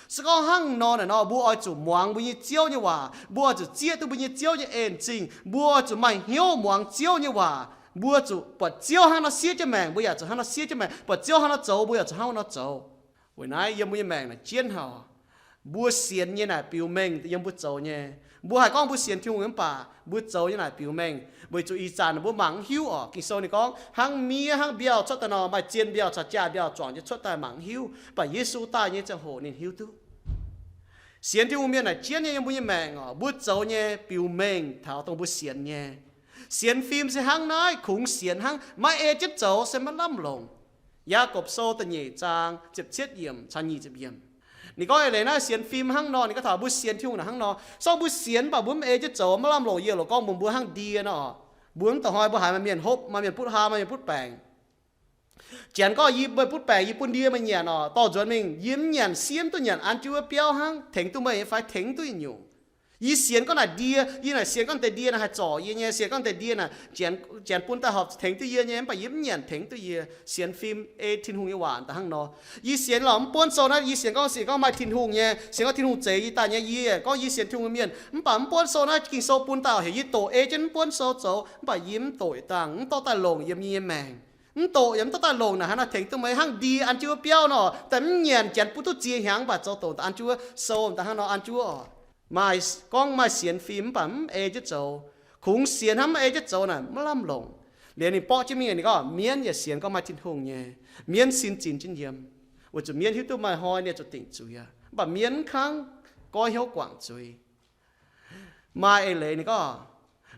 Se gorngv hnangv nor naaic nor, mbuo oix zuqc muangx mbuo nyei Ziouv nyei waac. Mbuo oix zuqc zieqv duqv mbuo nyei Ziouv nyei en-zingh. Mbuo oix zuqc maaih hnyouv muangx Ziouv nyei waac. Mbuo zuqc buatc Ziouv hnangv nor siev jienv maengc, mbuo yaac zuqc hnangv nor siev jienv maengc. Buatc Ziouv hnangv nor zoux, mbuo yaac zuqc hnangv nor zoux. Weic naaiv yiem mbuo nyei maengc naaic jienv haic. Mbuo sienx nyei naaic biux mengh yiem mbuo zoux nyei. Mbuo haih gorngv mbuo sienx Tin-Hungh mv baac mbuo zoux nyei naaic biux mengh, weic zuqc ih zanc mbuo mangc mv hiuv oc. Ging-Sou ninh gorngv, hnangv miev hnangv mbiauh cuotv daaih nor, maaih zien mbiauh caux jaax mbiauh zuangx jienv cuotv daaih mangc mv hiuv, mv baac Yesu daaih nyei ziangh hoc ninh hiuv duqv. Sienx Tin-Hungh mienh naaic jienv nyei yiem mbuo nyei maengc oc, mbuo zoux nyei biux mengh taux dongh mbuo sienx nyei. Sienx fim se hnangv naaiv, kungx sienx hnangv, maiv ei jienv zoux se maiv lamh longc. Yaagorpc Sou da'nyeic zaang ziepc cietv yiemc caux nyic ziepc yiemc. Ninh gorngv eix leiz naaiv sienx fim hnangv nor, ninh gorngv taux mbuo sienx Tin-Hungh naaic hnangv nor. Se gorngv mbuo sienx mv baac mbuo mv ei jienv zoux, maiv lamh longc. Yie loz gorngv mbuox mbuo hnangv ndie nor, mbuo mv da'hnoi mbuo haiz maaih mienh hopv, maaih mienh butv haa, maaih mienh butv baengc. Janx gorngv, yie meih butv baengc, yie bun ndie meih nyanc oc. Dorh nzuonx mingh, yie mv nyanc, sie mv duqv nyanc an jienv wuov biauv hnangv, tengx duqv meih nyei fai tengx mv duqv nyungc. Yie sienx gorngv naaic ndie, yie naaic sienx gorngv deix ndie naaic haih zorc yie nyei, sienx gorngv deix ndie naaic janx, janx bun daaih horpc tengx duqv yie nyei, mv baac yie mv nyanc tengx duqv yie. Sienx fim ei Tin-Hungh nyei waac daaih hnangv nor. Yie sienx lorqc, mv buonv sou naaiv yie sienx gorngv, sienx gorngv maaih Tin-Hungh nyei, sienx gorngv Tin-Hungh zeix yie daaih nyei, yie gorngv yie sienx Tin-Hungh mienh. Mv baac mv buonv sou naaiv Ging-Sou bun daaih heuc yie doqc ei jienv mv buonv sou zoux, mv baac yie mv doqc dangh, mv dorh daaih longc yiem yie nyei maengc. Mv doqc yaac mv dorh daaih longc naaic hnangv naaiv tengx duqv meih hnangv ndie an jienv wuov biauv nor, daaih mv nyanc, janx bun duqv ziex hnyangx mv baac zoux doqc daaih an jienv wuov sou daaih hnangv nor an jienv wuov oc. Maaih gorngv maaih sienx fim mv baac mv ei jienv zoux. Kungx sienx hnangv mv ei jienv zoux naaic maiv lamh longc. Liuz ninh borqv jienv mingh ninh gorngv, mienv yaac sienx gorngv maaih Tin-Hungh nyei. Mienv sin zinh jienv yiem, weic zuqc mienv hiuv duqv maaih hnoi ninh zuqc dingc zuiz aqv. Mv baac mienv mv kangv goiv hnyouv guangc zuiz. Maaih eix leiz ninh gorngv,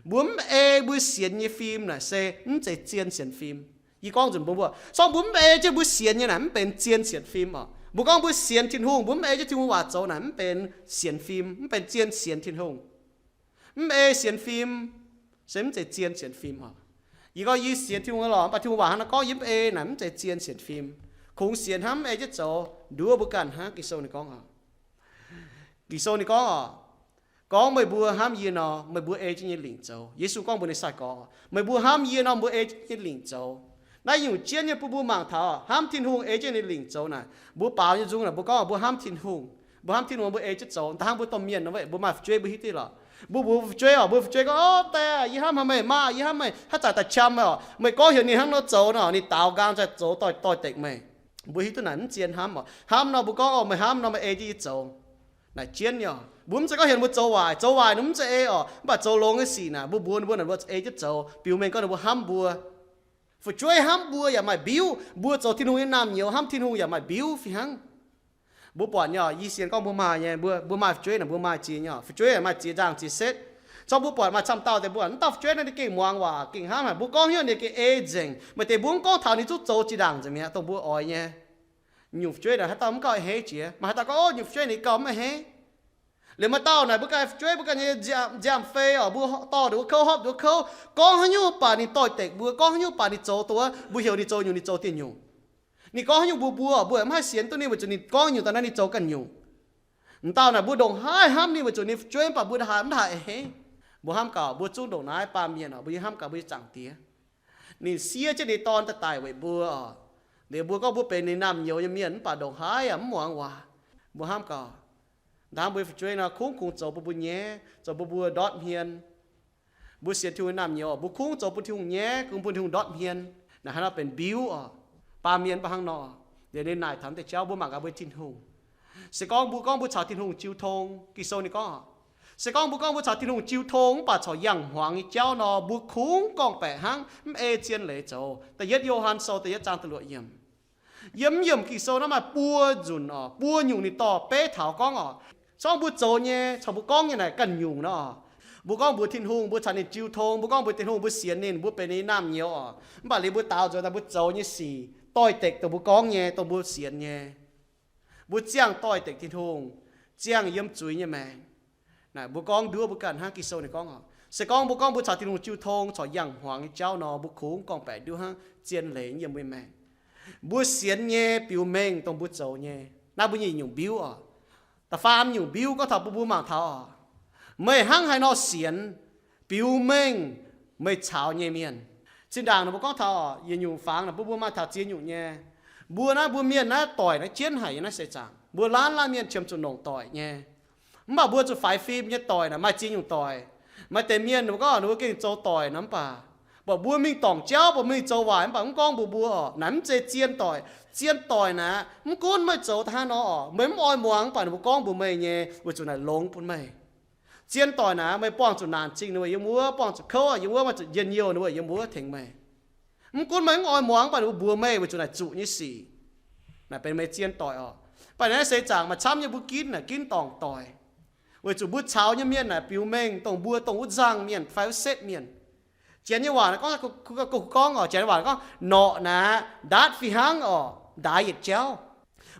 Mbuo mv ei mbuo sienx nyei fim naaic se mv zeiz zien sienx fim. Yie gorngv nzunc mbuo, mbuo, sorng mbuo mv ei jienv mbuo sienx nyei naaic mv benx zien sienx fim oc. Mbuo gorngv mbuo sienx Tin-Hungh, mbuo mv ei jienv Tin-Hungh waac zoux naaic mv benx sienx fim, mv benx zien sienx Tin-Hungh. Mv ei sienx fim se mv zeiz zien sienx fim oc. Yie gorngv yie sienx Tin-Hungh lorqc, mv baac Tin-Hungh waac hnangv naaiv gorngv yie mv ei naaic mv zeiz zien sienx fim. Kungx sienx hnangv mv ei jienv zoux, nduov mbuo ganh hnangv. Ging-Sou ninh gorngv oc, Ging-Sou ninh gorngv oc, gorngv meih mbuo hnamv yie nor, meih mbuo ei jienv nyei lingc zoux. Yesu gorngv mbuox ninh sai-gorx, meih mbuo hnamv yie nor, mbuo ei jienv nyei lingc zoux. Naaiv nyungc jienv nyei bun mbuo mangc taux hnamv Tin-Hungh, ei jienv ninh lingc zoux naaic. Mbuo baaux nyei nzung naaic mbuo gorngv mbuo hnamv Tin-Hungh, mbuo hnamv Tin-Hungh, mbuo ei jienv zoux. Da'hnangv mbuo domh mienh nor, mbuo maaih fu'jueiv mbuo hiuv duqv lorqc. Mbuo mbuox fu'jueiv oc, mbuo fu'jueiv gorngv, Ov, daaih yie hnamv haic meih, maa, yie hnamv meih, haaix zanc daaih qam meih oc, meih gorngv heuc ninh hnangv nor zoux nor, ninh daaux nqaang daaih zoux doix-dekc meih. Mbuo hiuv duqv naaic mv zien hnamv oc. Hnamv nor mbuo gorngv, Ov, meih hnamv nor meih ei jienv yie zoux. Naaic jienv nyei oc. Mbuo mv zeiz gorngv heuc mbuo zoux waaic, zoux waaic ninh mv zeiz ei oc, mv baac zoux longx nyei sic naaic mbuo mbuox ninh mbuo naaic mbuo ei jienv zoux biux mengh gorngv ninh mbuo hnamv mbuo. Fu'jueiv hnamv mbuo yaac maaih mbiuv. Mbuo zoux Tin-Hungh nyei naamh nyouz hnamv Tin-Hungh yaac maaih mbiuv fih hnangv. Mbuo buatc nyei oc, yie sienx gorngv mbuo maaih nyei, mbuo, mbuo maaih fu'jueiv naaic mbuo maaih ziex nyei oc. Fu'jueiv maaih ziex nzaangh ziex setv. Corc mbuo buatc maaih camv dauh deix mbuo aav dauh fu'jueiv naaiv ninh gengh muangx waac, gengh hnamv haic. Mbuo gorngv hnyouv ninh gengh ei nzengc. Maaih deix mbuo mv gorngv taux ninh zungv zoux jiex ndaangc nzengc mi'aqv dongh mbuo oix nyei. Nyungc fu'jueiv naaic haaix dauh mv gauh a'hneiv jiex, maaih haaix dauh gorngv, Ov, nyungc fu'jueiv ninh gauh mv a'hneiv. Liuz maaih dauh naaic mbuo ganh fu'jueiv mbuo ganh nyei nziaamv-fei oc, mbuo dorh nduqc wuov kouv, hopv nduqc wuov kouv, gorngv haaix nyungc baac ninh doix-dekc mbuo, gorngv haaix nyungc baac ninh zoux dongh wuov, mbuo heuc ninh zoux nyungc ninh zoux dieh nyungc. Ninh gorngv haaix nyungc mbuo mbuo oc, mbuo mv haih sienx duqv ninh weic zuqc ninh gorngv nyungc daaih naaiv ninh zoux ganh nyungc. M'dauh naaic mbuo ndongc haaix hnamv ninh weic zuqc ninh fu'jueiv mv baac mbuo ndongc haaix mv haih a'hneiv. Mbuo hnamv gaax mbuo zungv ndongc naaiv baamh mienh oc, mbuo nyei hnamv gaax mbuo nyei Zaangc Diex. Ninh siev jienv ninh Dorn daaih daic weic mbuo oc. Liuz mbuo gorngv mbuo benx ninh naamh nyouz nyei mienh mv baac ndongc haaix yaac mv muangx waac. Mbuo hnamv gaax, ndaangc mbuo nyei fu'jueiv nor kungx kungx zoux bun mbuo nyaiv, zoux bun mbuo ndortv hmien. Mbuo sienx Tin-Hungh nyei naamh nyouz oc, mbuo kungx zoux bun Tin-Hungh nyaiv, kungx bun Tin-Hungh ndortv hmien. Naaic hnangv nor benx mbiuv oc. Baamh mienh mv baac hnangv nor. Liuz ninh naaic taux deix jauv mbuo mangc gaax mbuo nyei Tin-Hungh. Se gorngv mbuo gorngv mbuo caux Tin-Hungh jiu tong, Ging-Sou ninh gorngv, se gorngv mbuo gorngv mbuo caux Tin-Hungh jiu tong mv baac corc yangh hmuangx nyei jauv nor, mbuo kungx gorngv-baeqc hnangv mv ei zien leiz zoux. Da'yietv Yo^han Sou da'yietv zaang da'luoqc yiemc. Yiem mv yiemc Ging-Sou naaiv maaih buo nzunc oc, buo nyungc ninh dorh beiv taux gorngv oc, se gorngv mbuo zoux nyei caux mbuo gorngv nyei naaic ganh nyungc nor. Mbuo gorngv mbuox Tin-Hungh mbuo caux ninh jiu tong, mbuo gorngv mbuox Tin-Hungh mbuo sienx ninh, mbuo benx ninh nyei naamh nyouz oc, mv baac liuz mbuo daaux nzuonx daaih mbuo zoux nyei sic doix-dekc dongh mbuo gorngv nyei, dongh mbuo sienx nyei. Mbuo ziangh doix-dekc Tin-Hungh, ziangh yiem zuiz nyei maengc. Naaic mbuo gorngv nduov mbuo ganh hnangv. Ging-Sou ninh gorngv oc, se gorngv mbuo gorngv mbuo caux Tin-Hungh jiu tong corc yangh hmuangx nyei jauv nor, mbuo kungx gorngv-baeqc nduov hnangv zien leiz yiem mbuo nyei maengc. Mbuo sienx nyei biux mengh dongh mbuo zoux nyei. Naaiv mbuo nyei nyungc mbiuv oc. Da'faam nyungc mbiuv gorngv taux bun mbuo mangc taux oc, meih hnangv haaix nor sienx, biux mengh meih caux nyei mienh. Zinh ndaangc naaic mbuo gorngv taux yietc nyungc fangx naaic bun mbuo maaih taux ziex nyungc nyei. Mbuo naaiv mbuo mienh naaiv doic naaiv jienv haic nyei naaiv seix zaangc. Mbuo laanh laanh mienh qiemx zuqc longc doic nyei. Mv baac mbuo zuqc faix fim nyei doic naaic maaih ziex nyungc doic. Maaih deix mienh ninh mbuo gorngv ninh mbuo gengh zoux doic nor mv baac, buatc mbuo mingh dorngc jauv, buatc mingh zoux waaic mv baac mv gorngv mbuox mbuo oc, naaic mv zeiz zien doic. Zien doic naaic mv gunv meih zoux da'hnangv nor oc, meih mv oix muangx mv baac ninh mbuo gorngv mbuox meih nyei weic zuqc naaic longx bun meih. Zien doic naaic meih buangh zuqc naanc zingh ninh weic yiem wuov, buangh zuqc kouv yiem wuov, maaih zuqc njien-youh ninh weic yiem wuov tengx meih. Mv gunv meih mv oix muangx mv baac ninh mbuo mbuox meih weic zuqc naaic zuqc nyei sic. Naaic benx meih zien doic oc. Mv baac naaiv seix zaangc maaih camv nyei mbuo ginv naaic ginv dorngc doic. Weic zuqc mbuo caux nyei mienh naaic biux mengh dongh mbuo dongh wuov nzangc mienh fai wuov setv mienh. Janx nyei waac naaic gorngv, gorngv oc, Janx nyei waac gorngv, norqc naaic ndaatv fih hnangv oc, ndaix yietc jauv.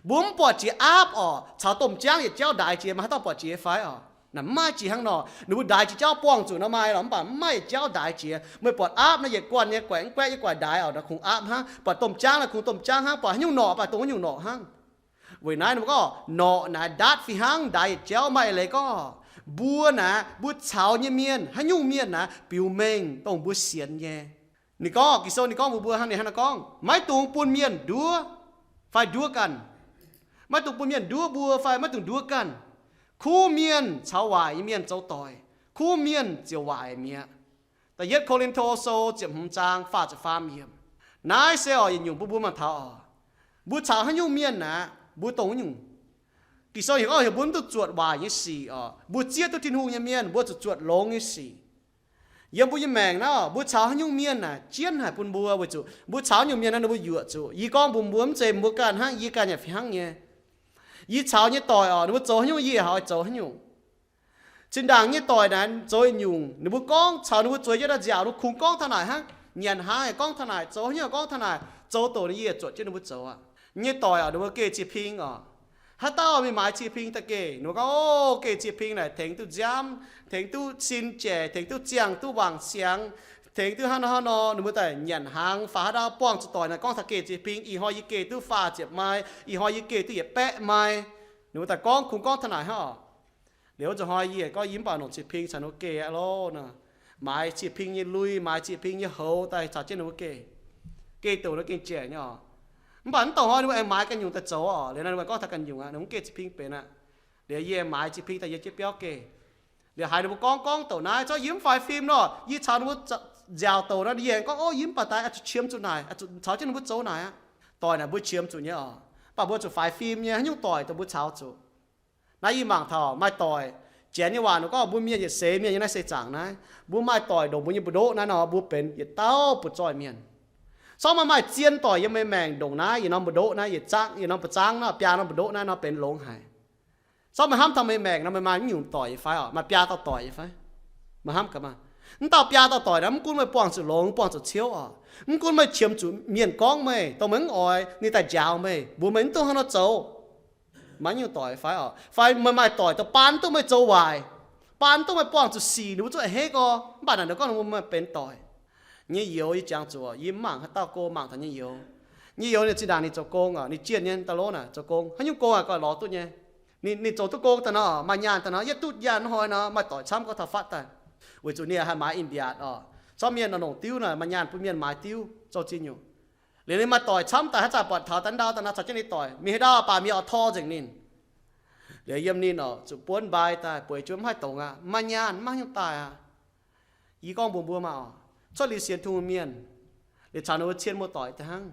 Mbuo mv buatc jiex aapv oc, caux domh jaangv yietc jauv ndaix jiex, maaih haaix dauh buatc jiex fai oc? Naaic mv maaih jiex hnangv nor. Ninh mbuo ndaix jiex jauv buangh zuqc nor maaih lorqc, mv baac mv maaih yietc jauv ndaix jiex. Meih buatc aapv naaiv yietc guanh nyei guaix mv guaix nyei guaix ndaix oc, naaiv kungx aapv hnangv. Buatc domh jaangv naaiv kungx domh jaangv hnangv. Buatc haaix nyungc norqc, buatc dongh haaix nyungc norqc hnangv. Weic naaiv ninh mbuo gorngv, norqc naaic ndaatv fih hnangv ndaix yietc jauv. Maaih eix leiz gorngv, mbuo naaic, mbuo caux nyei mienh, haaix nyungc mienh naaic biux mengh dongh mbuo sienx nyei. Ninh gorngv, Ging-Sou ninh gorngv mbuox mbuo hnangv, ninh hnangv naaiv gorngv, maiv dungx bun mienh nduov fai nduov ganh. Maiv dungx bun mienh nduov mbuo fai maiv dungx nduov ganh. Kuv mienh caux waaic nyei mienh zoux doic, kuv mienh ziouc waaic mi'aqv. Da'yietv Ko^lin^to Sou ziepc hmz zaang faah ziepc faam yiemc. Naaiv se oc yietc nyungc bun mbuo mangc taux oc, mbuo caux haaix nyungc mienh naaic, mbuo dongh wuov nyungc. Ging-Sou heuc gorngv heuc mbuo mv duqv zuotc waaic nyei sic oc. Mbuo zieqv duqv Tin-Hungh nyei mienh, mbuo zuqc zuotc longx nyei sic. Yiem mbuo nyei maengc naaiv, mbuo caux haaix nyungc mienh naaic jienv haic bun mbuo, weic zuqc mbuo caux haaix nyungc mienh naaiv, ninh mbuo yuoqc zuqc. Yie gorngv mbuox mbuo, mv zeiz mbuo ganh hnangv, yie ganh yaac fih hnangv nyei. Yie caux nyei doic oc, ninh mbuo zoux haaix nyungc yie yaac oix zoux haaix nyungc. Zinh ndaangc nyei doic naaic zoux nyungc, ninh mbuo gorngv caux ninh mbuo zueiz jienv daaih nziaauc, ninh mbuo kungx gorngv taux naaic hnangv, nyanc hnaangx gorngv taux naaic, zoux haaix nyungc gorngv taux naaic, zoux doqc ninh yie zuotc jienv ninh mbuo zoux aqv. Nyei doic oc, ninh mbuo geh cie-ping oc. Haaix dauh mingh maaiz cie-ping daaih geh, ninh mbuo gorngv, o, geh cie-ping naaic tengx duqv nziaamv, tengx duqv sin jaic, tengx duqv ziangh duqv wangc siangx, tengx duqv hnangv nor hnangv nor. Ninh mbuo daaih nyanc hnaangx faaux haaix dauh buangh zuqc doic naaic gorngv taux geh cie-ping, ih hnoi yie geh duqv faah ziepc mai, ih hnoi yie geh duqv yietc baeqv mai. Ninh mbuo daaih gorngv kungx gorngv taux naaic hnangv oc. Liuz zuqc hnoi yie gorngv yie mv baac longc cie-ping caux ninh mbuo geh aqv loh nor. Maaiz cie-ping nyei lui, maaiz cie-ping nyei houx daaih caux jienv ninh mbuo geh. Geh doqc ninh gengh jaic nyei oc. Mv baac mv dongh hnoi ninh mbuo aengx maaiz ganh nyungc daaih zoux oc. Liuz naaiv ninh mbuo gorngv taux ganh nyungc aqv, ninh mbuo geh cie-ping benx aqv. Liuz yie maaiz cie-ping daaih yie jienv biauv geh. Liuz haiz ninh mbuo gorngv gorngv douc naaiv, zorqv yie mv faix fim nor, yie caux ninh mbuo nziaauc douc nor, yie aengx gorngv, o, yie mv baac daaih oix zuqc qiemx zuqc naaic, oix zuqc caux jienv ninh mbuo zoux naaic aqv. Doic naaic mbuo qiemx zuqc nyei oc. Mv baac mbuo zuqc faix fim nyei, haaix nyungc doic dongh mbuo caux zuqc. Naaiv yie mangc taux maaih doic, Janx nyei waac ninh gorngv mbuo mienh yietc seix mienh nyei naaiv seix zaangc naaiv, mbuo maaih doic ndongc mbuo nyei mbu'ndoqv naaiv nor, mbuo benx yietc dauh buoz-zoih mienh. Zorqv maaih maaih zien doic yiem meih maengc ndongc naaiv yietc norm mbu'ndoqv naaiv, yietc zangv, yietc norm buoz-zaangv nor, biaa norm mbu'ndoqv naaiv nor benx longx haic. Zorqv meih hnamv taux meih maengc nor, meih maaih mv nyungc doic nyei fai oc? Maaih biaa dauh doic nyei fai? Meih hnamv gaax maah. Mv dauh biaa dauh doic naaiv, mv gunv meih buangh zuqc longx, buangh zuqc ciouv oc, mv gunv meih qiemx zuqc mienh gorngv meih, dongh meih mv oix ninh daaih njaaux meih, mbuox meih mv dungx hnangv nor zoux, maaih nyungc doic fai oc? Fai meih maaih doic dongh baan duqv meih zoux waaic, baan duqv meih buangh zuqc sic, ninh mbuo zungv a'hneiv gorx, mv baac naaic ninh gorngv ninh mbuo maaih benx doic. Nyei youz yie jangx zuqc, yie mv mangc haaix dauh go, mangc taux nyei youz. Nyei youz ninh zinh ndaangc ninh zoux gong oc, ninh jienv nyei da'lov naaic zoux gong, haaix nyungc gong aqv, gauh lorz duqv nyei. Ninh, ninh zoux duqv gong daaih nor, maaih nyaanh daaih nor, yietv duqv nyaanh hnoi nor, maaih doic camv gorngv taux fatv daaih, weic zuqc ninh haih maaiz in-mbiaatc oc. Zorqv mienh nor longc diuv naaic, maaih nyaanh bun mienh maaiz diuv zoux ziex nyungc. Liuz ninh maaih doic camv daaih, haaix zanc buatc taux daaih ndau daaih nor, caux jienv ninh doic mingh haaix ndau baac mingh oix tor nzengc ninh. Liuz yiem ninh oc, zuqc buonv mbai daaih, bueix jienv mv haih dongz aqv, mv maaih nyaanh, mv maaih haaix nyungc daaih aqv. Yie gorngv mbuox mbuo maah oc, cuotv liuz sienx Tin-Hungh mienh, liuz caux ninh mbuo cien muoz-doic daaih hnangv,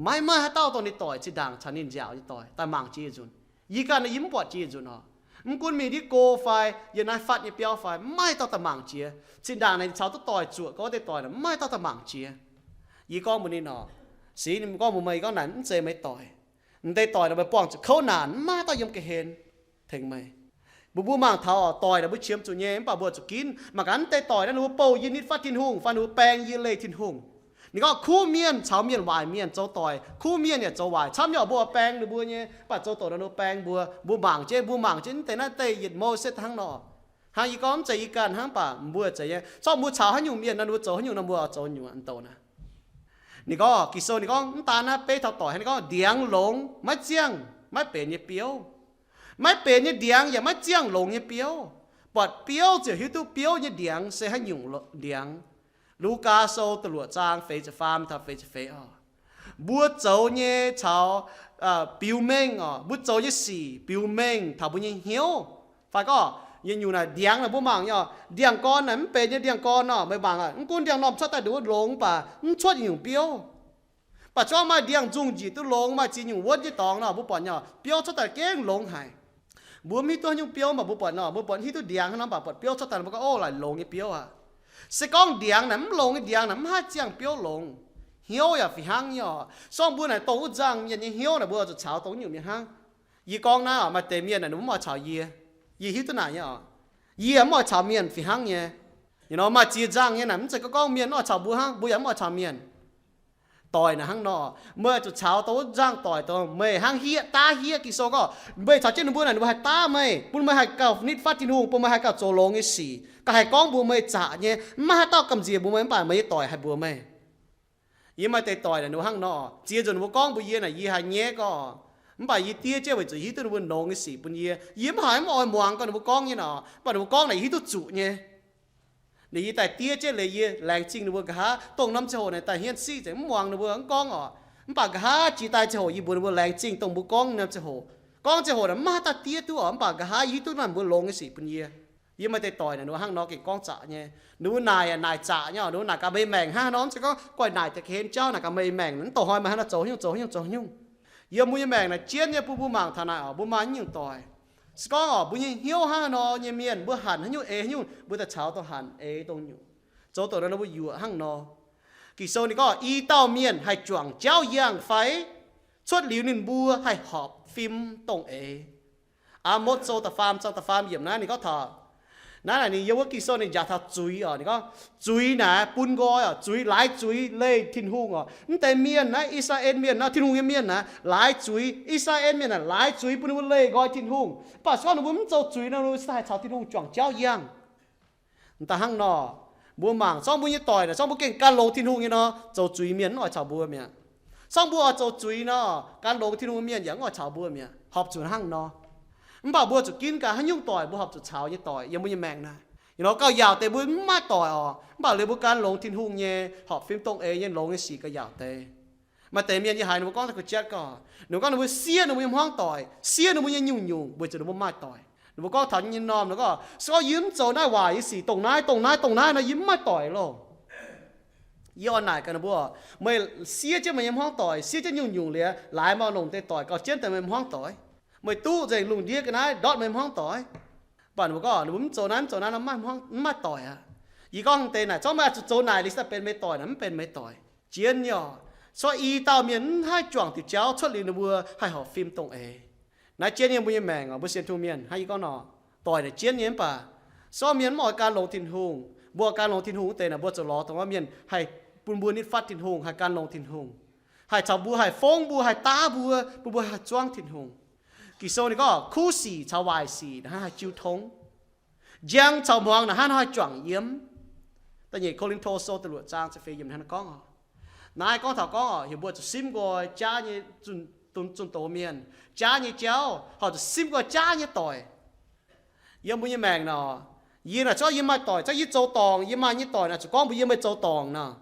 maiv maaih haaix dauh dongh ninh doic zinh ndaangc caux ninh nziaauc nyei doic daaih mangc jiex yietc nzunc. Yie ganh yie mv buatc jiex yietc nzunc oc. Mv gunv mingh ndiev go fai yiem naaiv fatv nyei biauv fai, mv maaih dauh daaih mangc jiex. Zinh ndaangc naaic caux duqv doic zuoqc gorngv deix doic naaic, mv maaih dauh daaih mangc jiex. Yie gorngv mbuox ninh oc, Singx, ninh gorngv mbuox meih, yie gorngv naaic mv zeiz meih doic. M'deix doic naaic meih buangh zuqc kouv naanc, mv maaih dauh yiem ga'hlen tengx meih. Mbuo, mbuo mangc taux oc, doic naaic mbuo qiemx zuqc nyei, mv baac mbuo zuqc ginv. Mangc gaax mv deix doic naaiv ninh mbuo bouh yie nitv fatv Tin-Hungh fai ninh mbuo baeng yie leih Tin-Hungh. Ninh gorngv kuv mienh caux mienh waaic mienh zoux doic, kuv mienh yaac zoux waaic camv nyei oc. Mbuo baeng ninh mbuo nyei, mv baac zoux doqc nor ninh mbuo baeng mbuo. Mbuo mangc jienv, mbuo mangc jienv mv deix naaiv deix yietc mouh setv hnangv nor. Hnangv yie gorngv mv zeiz yie ganh hnangv, mv baac mbuo zeiz nyei. Zorqv mbuo caux haaix nyungc mienh nor, ninh mbuo zoux haaix nyungc nor, mbuo oix zoux nyungc a'ndouh naaic. Ninh gorngv, Ging-Sou ninh gorngv mv daan naaiv beiv taux doic, ninh gorngv ndiangx longx maiv ziangh maiv benx nyei biouv. Maiv benx nyei ndiangx yaac maiv ziangh longx nyei biouv. Buatc biouv ziouc hiuv duqv biouv nyei ndiangx se haaix nyungc lo-, ndiangx. Lugaa Sou da'luoqc zaang feix ziepc faam taux feix ziepc feix oc. Mbuo zoux nyei caux biux mengh oc, mbuo zoux nyei sic biux mengh taux mbuo nyei hnyouv. Fai gorngv yietc nyungc naaic ndiangx naaic mbuo mangc nyei oc, ndiangx-gorn naaic mv benx nyei ndiangx-gorn nor, meih mangc aqv, mv gunv ndiangx-normh cuotv daaih nduqc longx, mv baac mv cuotv yietc nyungc biouv. Mv baac zungv maaih ndiangx-nzungh njiec duqv longx, maaih ziex nyungc wuonv jienv dorngx nor, mbuo buatc nyei oc, biouv cuotv daaih gengh longx haic. Mbuo mv hiuv duqv haaix nyungc biouv, mv baac mbuo buatc nor, mbuo buatc hiuv duqv ndiangx hnangv nor, mv baac buatc biouv cuotv daaih mbuo gorngv, o, laaic longx nyei biouv aqv. Se gorngv ndiangx naaic mv longx nyei ndiangx naaic mv haih ziangh biouv longx. Hnyouv yaac fih hnangv nyei oc. Se gorngv mbuo naaic dongh wuov nzangh mienh nyei hnyouv naaic, mbuo zuqc caux dongh nyungc mienh hnangv. Yie gorngv naaiv oc, maaih deix mienh naaic ninh mv oix caux yie. Yie hiuv duqv naaic nyei oc. Yie mv oix caux mienh fih hnangv nyei. Ninh nor maaih ziex nzangh nyei naaic, mv zeiz gorngv gorngv mienh mv oix caux mbuo hnangv, mbuo yaac mv oix caux mienh. Doic naaic hnangv nor, meih zuqc caux dongh wuov nzangh doic dongh meih hnangv hieqv daav hieqv. Ging-Sou gorngv meih caux jienv ninh mbuo naaic, ninh mbuo haih daav meih, bun meih haih gauh nitv fatv Tin-Hungh, bun meih haih gauh zoux longx nyei sic, gauh haih gorngv mbuox meih zaqc nyei. Mv maaih haaix dauh gamh nziex mbuox meih, mv baac meih nyei doic haih mbuox meih. Yie maaih deix doic naaic ninh mbuo hnangv nor, ziex nzunc ninh mbuo gorngv mbuox yie naaic, yie haiz nyaiv gorngv, mv baac yie diev jienv weic zuqc hiuv duqv ninh mbuo longx nyei sic bun yie. Yie mv haiz mv oix muangx gorngv ninh mbuo gorngv nyei nor, mv baac ninh mbuo gorngv naaic yie hiuv duqv zuqc nyei. Ninh yie daaih diev jienv liuz yie laengz zingh ninh mbuo nqa'haav. Dongh norm ziangh hoc naaic daaih hietv siqv nzengc mv muangx ninh mbuo mv gorngv oc. Mv baac nqa'haav jiex daaih ziangh hoc yie mbuox ninh mbuo laengz zingh dongh mbuo gorngv norm ziangh hoc. Gorngv ziangh hoc naaic mv maaih haaix dauh diev duqv oc, mv baac nqa'haav yie hiuv duqv naaic mbuo longx nyei sic bun yie. Yie maaih deix doic naaic ninh mbuo hnangv nor gengh gorngv zaqc nyei. Ninh mbuo naaic naaic zaqc nyei oc. Ninh mbuo naaic gaax meih maengc hnangv nor, mv zeiz gorngv guaih naaic deix ga'hlen jauv naaic gaax meih maengc, mv dongh hnoi meih hnangv nor zoux haaix nyungc zoux haaix nyungc zoux haaix nyungc. Yiem mbuo nyei maengc naaic jienv nyei bun mbuo mangc taux naaic oc, mbuo maaih haaix nyungc doic. Se gorngv oc, mbuo nyei hnyouv hnangv haaix nor nyei mienh, mbuo hanc haaix nyungc eix haaix nyungc, mbuo daaih caux dongh hanc eix dongh nyungc. Zoux dongh nor mbuo yuoqc hnangv nor. Ging-Sou ninh gorngv i dauh mienh haih juangc jauv yangh fai? Cuotv liuz ninh mbuo haih horpc fim dongh eix. Aa^motc Sou da'faam zaang da'faam yiemc naaiv ninh gorngv taux, Naaiv naaic ninh yiem wuov Ging-Sou ninh njaaux taux zuiz oc. Ninh gorngv zuiz naaic bun nqoi oc, zuiz, laaix zuiz leih Tin-Hungh oc. Mv deix mienh naaiv, I^saa^laa^en Mienh naaiv, Tin-Hungh nyei mienh naaic, laaix zuiz, I^saa^laa^en Mienh naaic, laaix zuiz bun ninh mbuo leih nqoi Tin-Hungh. Mv baac se gorngv ninh mbuo mv zoux zuiz nor, ninh mbuo haih caux Tin-Hungh juangc jauv yangh. Da'hnangv nor, mbuo mangc zorqv mbuo nyei doic naaic, zorqv mbuo gengh gan longx Tin-Hungh nyei nor, zoux zuiz mienh mv oix caux mbuo mi'aqv. Zorqv mbuo oix zoux zuiz nor, gan longx Tin-Hungh mienh yaac mv oix caux mbuo mi'aqv, horpc zuqc hnangv nor. Mv baac mbuo zuqc ginv gaax haaix nyungc doic mbuo horpc zuqc caux nyei doic yiem mbuo nyei maengc naaic. Ih hnoi gauh yaauc deix mbuo mv maaih doic oc, mv baac liuz mbuo gan longx Tin-Hungh nyei, horpc fim dongh eix nyei longx nyei sic gauh yaauc deix. Maaih deix mienh yie haiz ninh mbuo gorngv da'ga'jatv gorngv, ninh mbuo gorngv ninh mbuo siev ninh mbuo nyei hmuangv doic, siev ninh mbuo nyei nyungc-nyungc weic zuqc ninh mbuo maaih doic. Ninh mbuo gorngv taux nyei norm, ninh gorngv se gorngv yie mv zoux naaiv waac nyei sic, dongh naaiv, dongh naaiv, dongh naaiv nor, yie mv maaih doic loh. Yie oix naaic gaax ninh mbuo, meih siev jienv meih nyei hmuangv doic, siev jienv nyungc-nyungc liuz, laaix meih longc deix doic gauh jienv daaih meih hmuangv doic. Meih duqv nzengc lungh ndiev ga'naaiv ndortv meih hmuangv doic. Mv baac ninh mbuo gorngv ninh mbuo mv zoux naaiv, mv zoux naaiv nor, mv maaih doic aqv. Yie gorngv deix naaic, zorqv meih oix zuqc zoux naaic liuz daaih benx meih doic naaic, mv benx meih doic. Jienv nyei oc. Se gorngv i dauh mienh mv haih juangc diuc jauv cuotv liuz ninh mbuo haih horpc fim dongh eix. Naaiv jienv nyei mbuo nyei maengc oc, mbuo sienx Tin-Hungh mienh hnangv yie gorngv nor, doic naaic jienv nyei mv baac se gorngv mienh mv oix gan longx Tin-Hungh, mbuo gan longx Tin-Hungh wuov deix naaic, mbuo zuqc lorz dongh wuov mienh haih bun mbuo nitv fatv Tin-Hungh, haih gan longx Tin-Hungh, haih caux mbuo, haih fongv mbuo, haih daav mbuo, bun mbuo haih zuangv Tin-Hungh. Ging-Sou ninh gorngv kuv sic caux waaic sic naaic hnangv haih jiu tong. Njang caux hmuangx naaic hnangv nor haih juangc yiem. Da'nyeic Ko^lin^to Sou da'luoqc zaang ziepc feix yiemc hnangv naaiv gorngv oc. Naaiv gorngv taux gorngv oc, heuc mbuo zuqc simv nqoi jaav nyei zunh, zunh doz mienh, jaav nyei jauv, horpc zuqc simv nqoi jaav nyei doic. Yiem mbuo nyei maengc nor, yie naaic zorqv yie maaih doic, zorqv yie zoux dorngc, yie maaih nyei doic naaic zuqc gorngv mbuox yie meih zoux dorngc nor.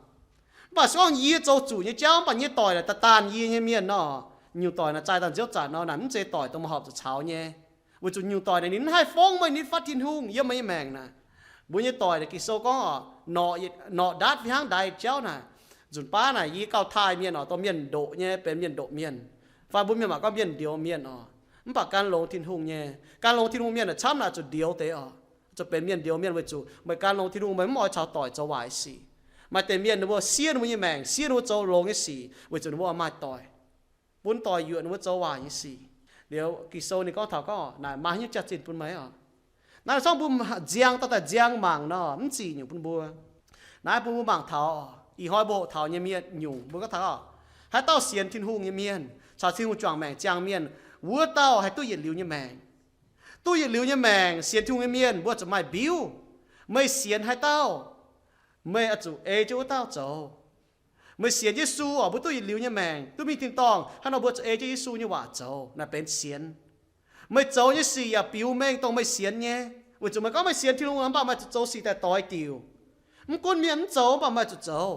Mv baac se gorngv yie zoux zuqc nyei jauv mv baac nyei doic naaic da'daanh yie nyei mienh nor, nyungc doic naaic zaaih daaih nziouv zanc nor, naaic mv zeiz doic dongh meih horpc zuqc caux nyei. Weic zuqc nyungc doic naaic ninh mv haih fongv meih nitv fatv Tin-Hungh yiem meih nyei maengc naaic. Mbuo nyei doic naaic Ging-Sou gorngv oc, norqc, norqc ndaatv fih hnangv ndaix jauv naaic. Nzunc baav naaic yie gauh taaih mienh oc, dongh mienh ndoqc nyei benx mienh ndoqc mienh, fai mbuo mienh mangc gorngv mienh ndioux mienh oc. Mv baac gan longx Tin-Hungh nyei, gan longx Tin-Hungh mienh naaic camv naaic zuqc ndioux deix oc. Zuqc benx mienh ndioux mienh weic zuqc meih gan longx Tin-Hungh, meih mv oix caux doic zoux waaic sic. Maaih deix mienh ninh mbuo siev ninh mbuo nyei maengc, siev ninh mbuo zoux longx nyei sic weic zuqc ninh mbuo oix maaih doic, bun doic yuoqc ninh mbuo zoux waaic nyei sic. Liuz Ging-Sou ninh gorngv taux gorngv naaic maaih haaix nyungc jaax-zinh bun meih oc. Naaiv se gorngv mbuo nziang, dorh daaih nziang mangc nor, mv zic nyungc bun mbuo. Naaiv bun mbuo mangc taux, ih hnoi mbuo hoqc taux nyei mienh nyungc, mbuo gorngv taux haaix dauh sienx Tin-Hungh nyei mienh caux Tin-Hungh juangc maengc ziangh mienh, wuov dauh haih duqv yietc liuz nyei maengc. Duqv yietc liuz nyei maengc, sienx Tin-Hungh nyei mienh mbuo zuqc maaih mbiuv. Meih sienx haaix dauh, meih oix zuqc ei jienv wuov dauh zoux. Meih sienx Yesu oc, mbuo duqv yietc liuz nyei maengc, duqv mingh tin-dorngh, hnangv nor mbuo zuqc ei jienv Yesu nyei waac zoux, naaiv benx sienx. Meih zoux nyei sic yaac biux mengh dongh meih sienx nyei. Weic zuqc meih gorngv meih sienx Tin-Hungh mv baac meih zuqc zoux sic daaih doix diuc. Mv gunv mienh mv zoux mv baac meih zuqc zoux.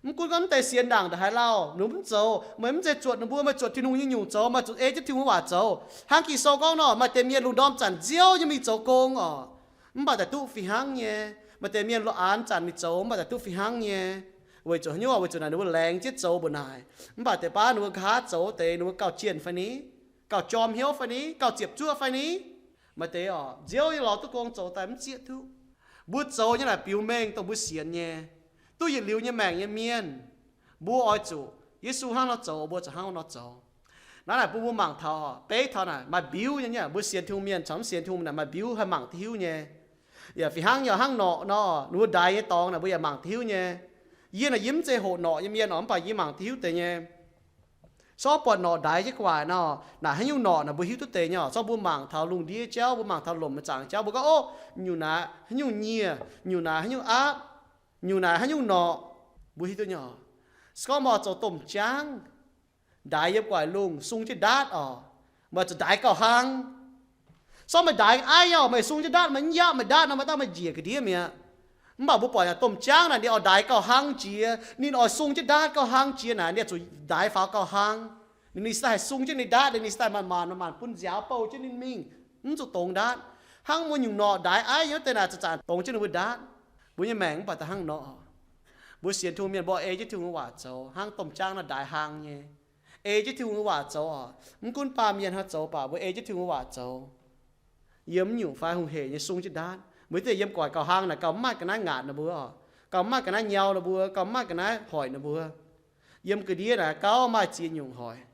Mv gunv gorngv mv deix sienx ndaangc ndongc haaix lauh, ninh mbuo mv zoux, meih mv zeiz zuotc ninh mbuo, meih zuotc Tin-Hungh nyei nyungc zoux, meih zuqc ei jienv Tin-Hungh waac zoux. Hnangv Ging-Sou gorngv nor, maaih deix mienh lungh ndorm zanc nziouv nyei mingh zoux gong oc, mv baac daaih duqv fih hnangv nyei. Maaih deix mienh lungh aanx zanc mingh zoux mv baac daaih duqv fih hnangv nyei. Weic zuqc haaix nyungc? Weic zuqc naaic ninh mbuo laengz jienv zoux mbuo naaic. Mv baac deix baav ninh mbuo nqa'haav zoux deix ninh mbuo gauh jienh fai ni, gauh jorm hnyouv fai ni, gauh ziepc zuoqv fai ni. Maaih deix oc, nziouv nyei lorz duqv gong zoux daaih mv zieqv duqv. Mbuo zoux nyei naaic biux mengh dongh mbuo sienx nyei. Duqv yietc liuz nyei maengc nyei mienh, mbuo oix zuqc Yesu hnangv nor zoux, mbuo zuqc hnangv nor zoux. Naaiv naaic bun mbuo mangc taux, beiv taux naaic maaih mbiuv nyei, mbuo sienx Tin-Hungh mienh caux mv sienx Tin-Hungh naaic maaih mbiuv haih mangc duqv hiuv nyei. Yaac fih hnangv nyei, hnangv norqc nor, ninh mbuo ndaix nyei dorngx naaic mbuo yaac mangc duqv hiuv nyei. Yie naaic yie mv zeiz hoqc norqc nyei mienh oc, mv baac yie mangc duqv hiuv deix nyei. Sortv buatc norqc ndaix jienv gu'nguaaic nor, naaic haaix nyungc norqc naaic mbuo hiuv duqv deix nyei oc. Sortv mbuo mangc taux lungh ndiev jauv, mbuo mangc taux lomc zangc jauv, mbuo gorngv, ov, nyungc naaic haaix nyungc nyieh, nyungc naaic haaix nyungc aapv, nyungc naaic haaix nyungc norqc, mbuo hiuv duqv nyei oc. Se gorngv meih oix zoux domh jaangv, ndaix yiem gu'nguaaic lungh sung jienv ndaatv oc, meih zuqc ndaix gauh hlang. Sortv meih ndaix aiv nyei oc, meih sung jienv ndaatv, meih mv yapv meih ndaatv nor, maiv dangh meih njiec ga'ndiev mi'aqv. Mv baac mbuo buatc yaac domh jaangv naaic ninh oix ndaix gauh hlang jiex, ninh oix sung jienv ndaatv gauh hlang jiex naaic, ninh zuqc ndaix faaux gauh hlang. Ninh, ninh se daaih haih sung jienv ninh ndaatv, ninh se daaih manc-manc manc-manc bun nziaaux bouh jienv ninh mingh, mv zuqc dongz ndaatv. Hnangv mbuo nyungc norqc ndaix aiv nyei wuov deix naaic zanc-zanc dongz jienv ninh mbuo ndaatv. Mbuo nyei maengc mv baac da'hnangv nor oc. Mbuo sienx Tin-Hungh mienh mbuo ei jienv Tin-Hungh nyei waac zoux, hnangv domh jaangv nor ndaix hlang nyei. Ei jienv Tin-Hungh nyei waac zoux oc. Mv gunv baamh mienh hnangv zoux baac mbuo ei jienv Tin-Hungh nyei waac zoux. Yiem mv nyungc fai hungh hec nyei sung jienv ndaatv. Mbuo hiuv duqv yiem gu'nguaaic gauh hlang naaic gauh mv maaih ga'naaiv ngaatc ninh mbuo oc, gauh mv maaih ga'naaiv nyau ninh mbuo, gauh mv maaih ga'naaiv hoic ninh mbuo. Yiem ga'ndiev naaic gauh maaih ziex nyungc hoic.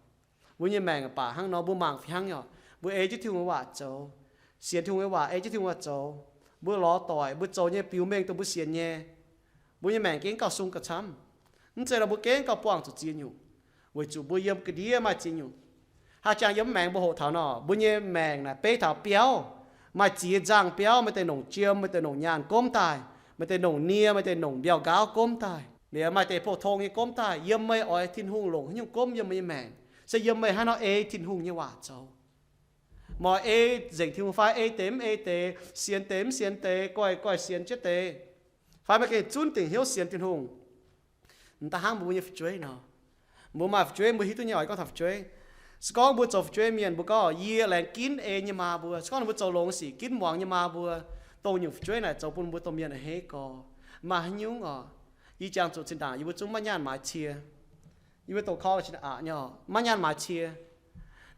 Mbuo nyei maengc baac hnangv nor, mbuo mangc fih hnangv nyei oc. Mbuo ei jienv Tin-Hungh nyei waac zoux, sienx Tin-Hungh nyei waac, ei jienv Tin-Hungh waac zoux. Mbuo lorz doic, mbuo zoux nyei biux mengh dongh mbuo sienx nyei. Mbuo nyei maengc gengh gauh sung gauh camv. Mv zeiz nor mbuo gengh gauh buangh zuqc ziex nyungc, weic zuqc mbuo yiem ga'ndiev maaih ziex nyungc. Haaix jangx yiem mv maengx mbuo hoqc taux nor, mbuo nyei maengc naaic beiv taux biauv, maaih ziex nzangh biauv, maaih deix nongc jiem, maaih deix nongc nyaanh gomv daaih, maaih deix nongc nie, maaih deix nongc mbiauh nqaauv gomv daaih. Liuz maaih deix pou-tong nyei gomv daaih. Yiem meih oix Tin-Hungh longc haaix nyungc gomv yiem meih nyei maengc? Se yiem meih haaix nor ei Tin-Hungh nyei waac zoux. Meih ei nzengc Tin-Hungh fai ei deix mv ei deix, sienx deix mv sienx deix, goiv goiv sienx jienv deix, fai meih gengh zunv dingc hnyouv sienx Tin-Hungh. M'daaih hnangv mbuo nyei fu'jueiv nor, mbuo maaih fu'jueiv, mbuo hiuv duqv nyei oix gorngv taux fu'jueiv. Se gorngv mbuo zoux fu'jueiv mienh, mbuo gorngv, yie laengz ginv ei nyei maa mbuo. Se gorngv ninh mbuo zoux longx sic, ginv muangx nyei maa mbuo, dongh nyungc fu'jueiv naaic zoux bun mbuo domh mienh a'hneiv gorx. Maaih haaix nyungc oc? Yie jangx zuqc zinh ndaangc yie mbuo zungv maiv nyaanh maaiz cie. Yie mbuo doqc korv zinh ndaangc aqc nyei oc, maiv nyaanh maaiz cie.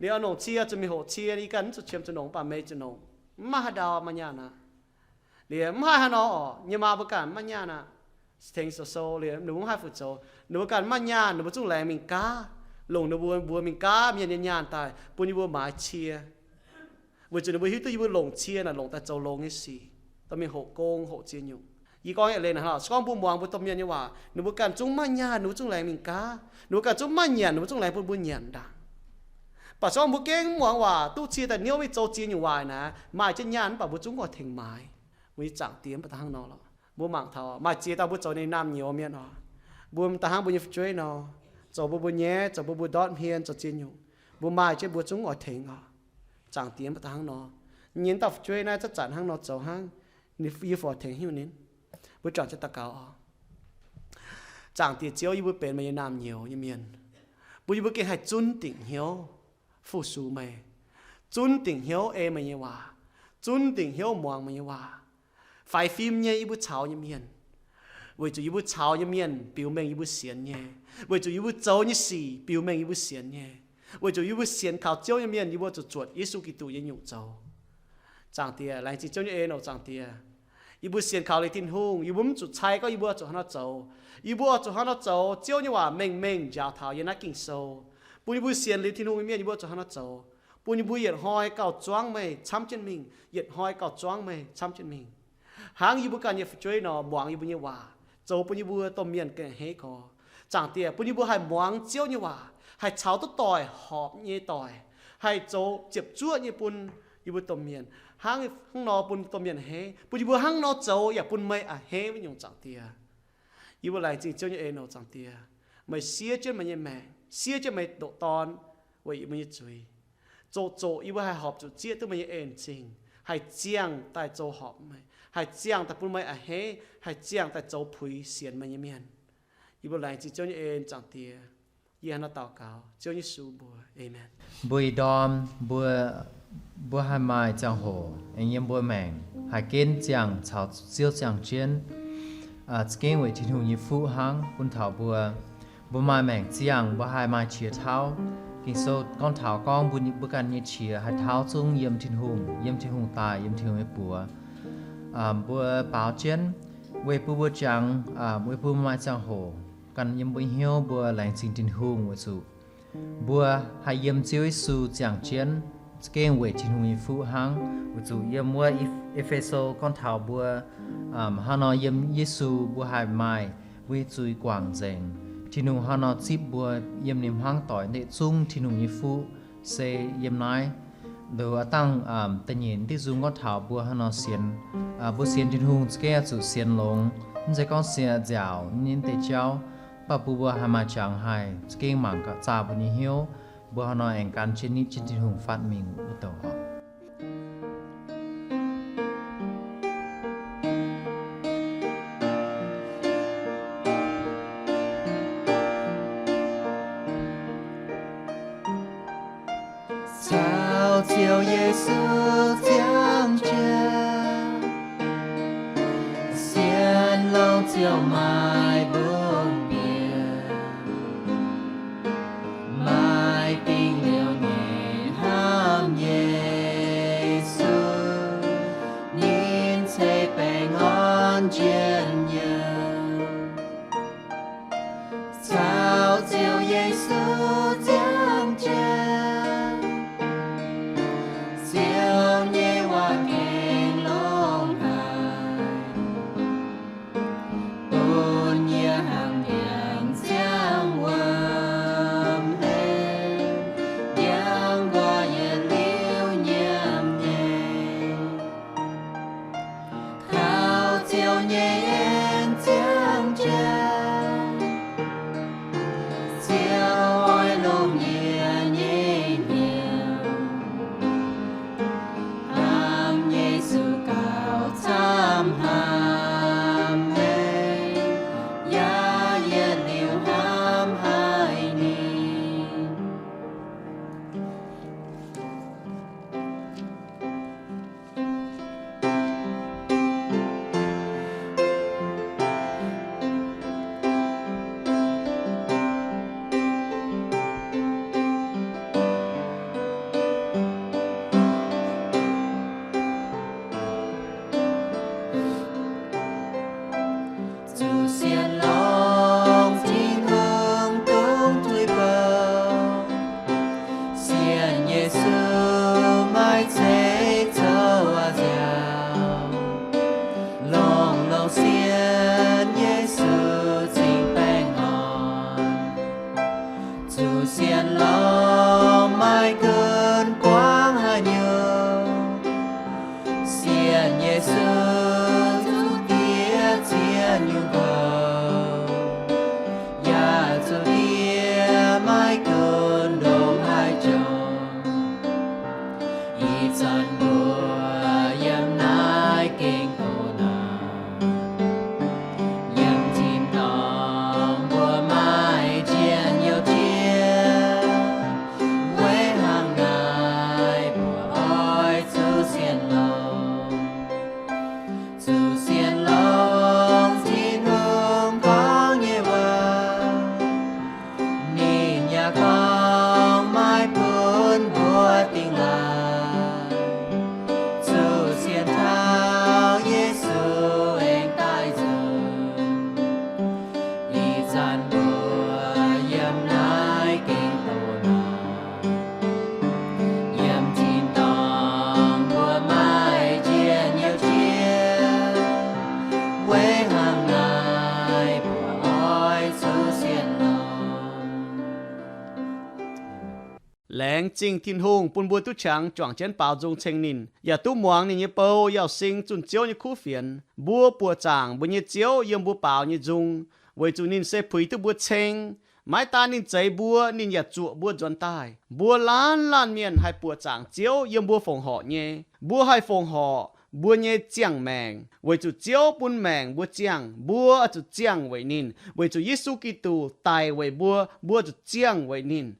Liuz oix longc cie zuqc mingh hoqc cie, yie ganh mv zuqc qiemx zuqc longc, mv baac meih zuqc longc. Mv maaih haaix ndau maiv nyaanh aqv. Liuz mv haih haaix nor oc, nyei maa mbuo ganh maiv nyaanh aqv. Tengx zoux sou liuz ninh mbuo mv haih fu-zoux, ninh mbuo ganh maiv nyaanh, ninh mbuo zungv laengz mingh gaav, longc ninh mbuo mbuox mingh gaav mienh nyei nyaanh daaih bun yie mbuo maaiz cie. Weic zuqc ninh mbuo hiuv duqv yie mbuo longc cie naaic longc daaih zoux longx nyei sic, dorh mingh hoqc gong hoqc ziex nyungc. Yie gorngv eix leiz naaic hnangv, se gorngv mbuo muangx mbuo domh mienh nyei waac, ninh mbuo ganh zungv maiv nyaanh, ninh mbuo zungv laengz mingh gaav, ninh mbuo ganh zungv maiv nyanc, ninh mbuo zungv laengz bun mbuo nyanc ndaangc. Mv baac se gorngv mbuo gengh mv muangx waac, duqv cie daaih niouv mingh zoux ziex nyungc waaic naaic, maaih jienv nyaanh mv baac mbuo zungv oix tengx maaiz. Mbuo nyei Zaangc Diex mv baac da'hnangv nor lorqc. Mbuo mangc taux maaih ziex dauh mbuo zoux ninh naamh nyouz mienh oc, mbuo da'hnangv mbuo nyei fu'jueiv nor, zoux bun mbuo nyaiv, zoux bun mbuo ndortv hmien, zoux ziex nyungc, mbuo maaih jienv mbuo zungv oix tengx oc. Zaangc Diex mv baac da'hnangv nor. Nyei dauh fu'jueiv naaiv zanc-zanc hnangv nor zoux hnangv, ninh, yie fungc oix tengx haaix nyungc ninh? Mbuo juangc jienv daux gaux oc. Zaangc Diex Ziouv, yie mbuo benx meih nyei naamh nyouz nyei mienh, bun yie mbuo gengh haih zunv dingc hnyouv fu-sux meih, zunv dingc hnyouv ei meih nyei waac, zunv dingc hnyouv muangx meih nyei waac. Faix fim nyei yie mbuo caux nyei mienh, weic zuqc yie mbuo caux nyei mienh biux mengh yie mbuo sienx nyei, weic zuqc yie mbuo zoux nyei sic biux mengh yie mbuo sienx nyei, weic zuqc yie mbuo sienx kaux Ziouv nyei mienh, yie mbuo zuqc zuotc Yesu Giduc nyei nyungc zoux. Zaangc Diex, laengz zingh Ziouv nyei en oc. Zaangc Diex, yie mbuo sienx kaux liuz Tin-Hungh, yie mbuo mv zuqc cai gorngv yie mbuo oix zuqc haaix nor zoux. Yie mbuo oix zuqc haaix nor zoux, Ziouv nyei waac mengh mengh njaaux taux yiem naaiv Ging-Sou, bun yie mbuo sienx liuz Tin-Hungh nyei mienh yie mbuo zuqc haaix nor zoux, bun yie mbuo yietc hnoi gauh zuangv meih camv jienv mingh, yietc hnoi gauh zuangv meih camv jienv mingh. Hnangv yie mbuo ganh nyei fu'jueiv nor, muangx yie mbuo nyei waac, zoux bun yie mbuo domh mienh gengh a'hneiv gorx. Zaangc Diex, bun yie mbuo haih muangx Ziouv nyei waac, haih caux duqv doic horpc nyei doic, haih zoux ziepc zuoqv nyei bun yie mbuo domh mienh, hnangv, hnangv nor bun domh mienh a'hneiv, bun yie mbuo hnangv nor zoux yaac bun meih a'hneiv wuov nyungc. Zaangc Diex, yie mbuo laengz zingh Ziouv nyei en oc. Zaangc Diex, meih siev jienv meih nyei maengc, siev jienv meih ndoqc Dorn weic yie mbuo nyei zuiz. Zoqc zoqc yie mbuo haih horpc zuqc zieqv duqv meih nyei en-zingh, haih ziangh daaih zoux horpc meih, haih ziangh daaih bun meih a'hneiv, haih ziangh daaih zoux puix sienx meih nyei mienh. Yie mbuo laengz zingh Ziouv nyei en. Zaangc Diex, yie hnangv naaiv daux gaux Ziouv Yesu mbuox, Aamen. Mbuo ih ndorm mbuo, mbuo haih maaih ziangh hoc aengx yiem mbuo maengc haih genv ziangh caux Ziouv ziangh jienv, za'gengh weic Tin-Hungh nyei fuqv hnangv, bun taux mbuo, mbuo maaih maengc ziangh mbuo haih maaih qiex tauv. Ging-Sou gorngv taux gorngv mbuo, mbuo ganh nyei qiex haih tauv zungv yiem Tin-Hungh, yiem Tin-Hungh daaih, yiem Tin-Hungh nyei buoz. Mbuo baaux jienv weic bun mbuo jangx, weic bun mbuo maaih ziangh hoc ganh yiem mbuo hnyouv mbuo laengz zingh Tin-Hungh weic zuqc mbuo haih yiem Ziouv Yesu ziangh jienv, za'gengh weic Tin-Hungh nyei fuqv hnangv. Weic zuqc yiem wuov E^fe^so gorngv taux mbuo hnangv nor yiem Yesu mbuo haih maaih mbuo nyei zuiz guangc nzengc. Tin-Hungh hnangv nor zipv mbuo yiem ninh hmuangv doic ndeic zungv. Tin-Hungh nyei fuqv se yiem naaiv. Nduqc aav dangh da'nyeic diuh nzung gorngv taux mbuo hnangv nor sienx, mbuo sienx Tin-Hungh za'gengh zuqc sienx longx, mv zeiz gorngv sienx nziaauc nyei deix jauv. Mv baac bun mbuo haih maaih jangx haih za'gengh mangc gaax zaah mbuo nyei hnyouv, mbuo hnangv nor aengx gan jienv nitv jienv Tin-Hungh fatv mingh wuov douc oc. Caux Ziouv Yesu ziangh jienv, sienx longx Ziouv maaih mbungh mienh, maaih dingc liouh nyei hnamv Yesu, ninh ceix baengh orn njien-youh. Caux Ziouv Yesu ziangh jienv, Ziouv nyei waac gengh longx haic. Sienx longx maiv gunv buangv haaix nyungc, sienx Yesu zuqc diev ziex nyungc gauh, yaac zuqc diev maiv gunv ndongc haaix jauv. Ih zanc mbuo yiem naaiv gengh doqc naanc, yiem tin-dorngh mbuo maaih njien-youh jiex. Weic hnangv naaiv mbuo oix zuqc sienx longx, zuqc sienx longx Tin-Hungh gorngv nyei waac. Ninh yaac gorngv maiv bun mbuo dingh laaix, zuqc sienx taux Yesu aengx daaih nzunc. Ih zanc mbuo yiem naaiv gengh doqc naanc, yiem tin-dorngh mbuo maaih njien-youh jiex. Weic hnangv naaiv mbuo oix zuqc sienx longx. Laengz zingh Tin-Hungh bun mbuo duqv qangx juangc jienv baaux nzung ceng ninh, yaac duqv muangx ninh nyei bou yauh sing zunh Ziouv nyei kuv fienx. Mbuo buoqc zaangc mbuo nyei Ziouv yiem mbuo baaux nyei nzung, weic zuqc ninh se puix duqv mbuo ceng. Maiv daan ninh zeix mbuo, ninh yaac zuoqc mbuo nzuonx daaih. Mbuo laanh laanh mienh haih buoqc zaangc Ziouv yiem mbuo fongc horc nyei. Mbuo haih fongc horc mbuo nyei ziangh maengc, weic zuqc Ziouv bun maengc mbuo ziangh. Mbuo zuqc ziangh weic ninh, weic zuqc Yesu Giduc daic weic mbuo, mbuo zuqc ziangh weic ninh.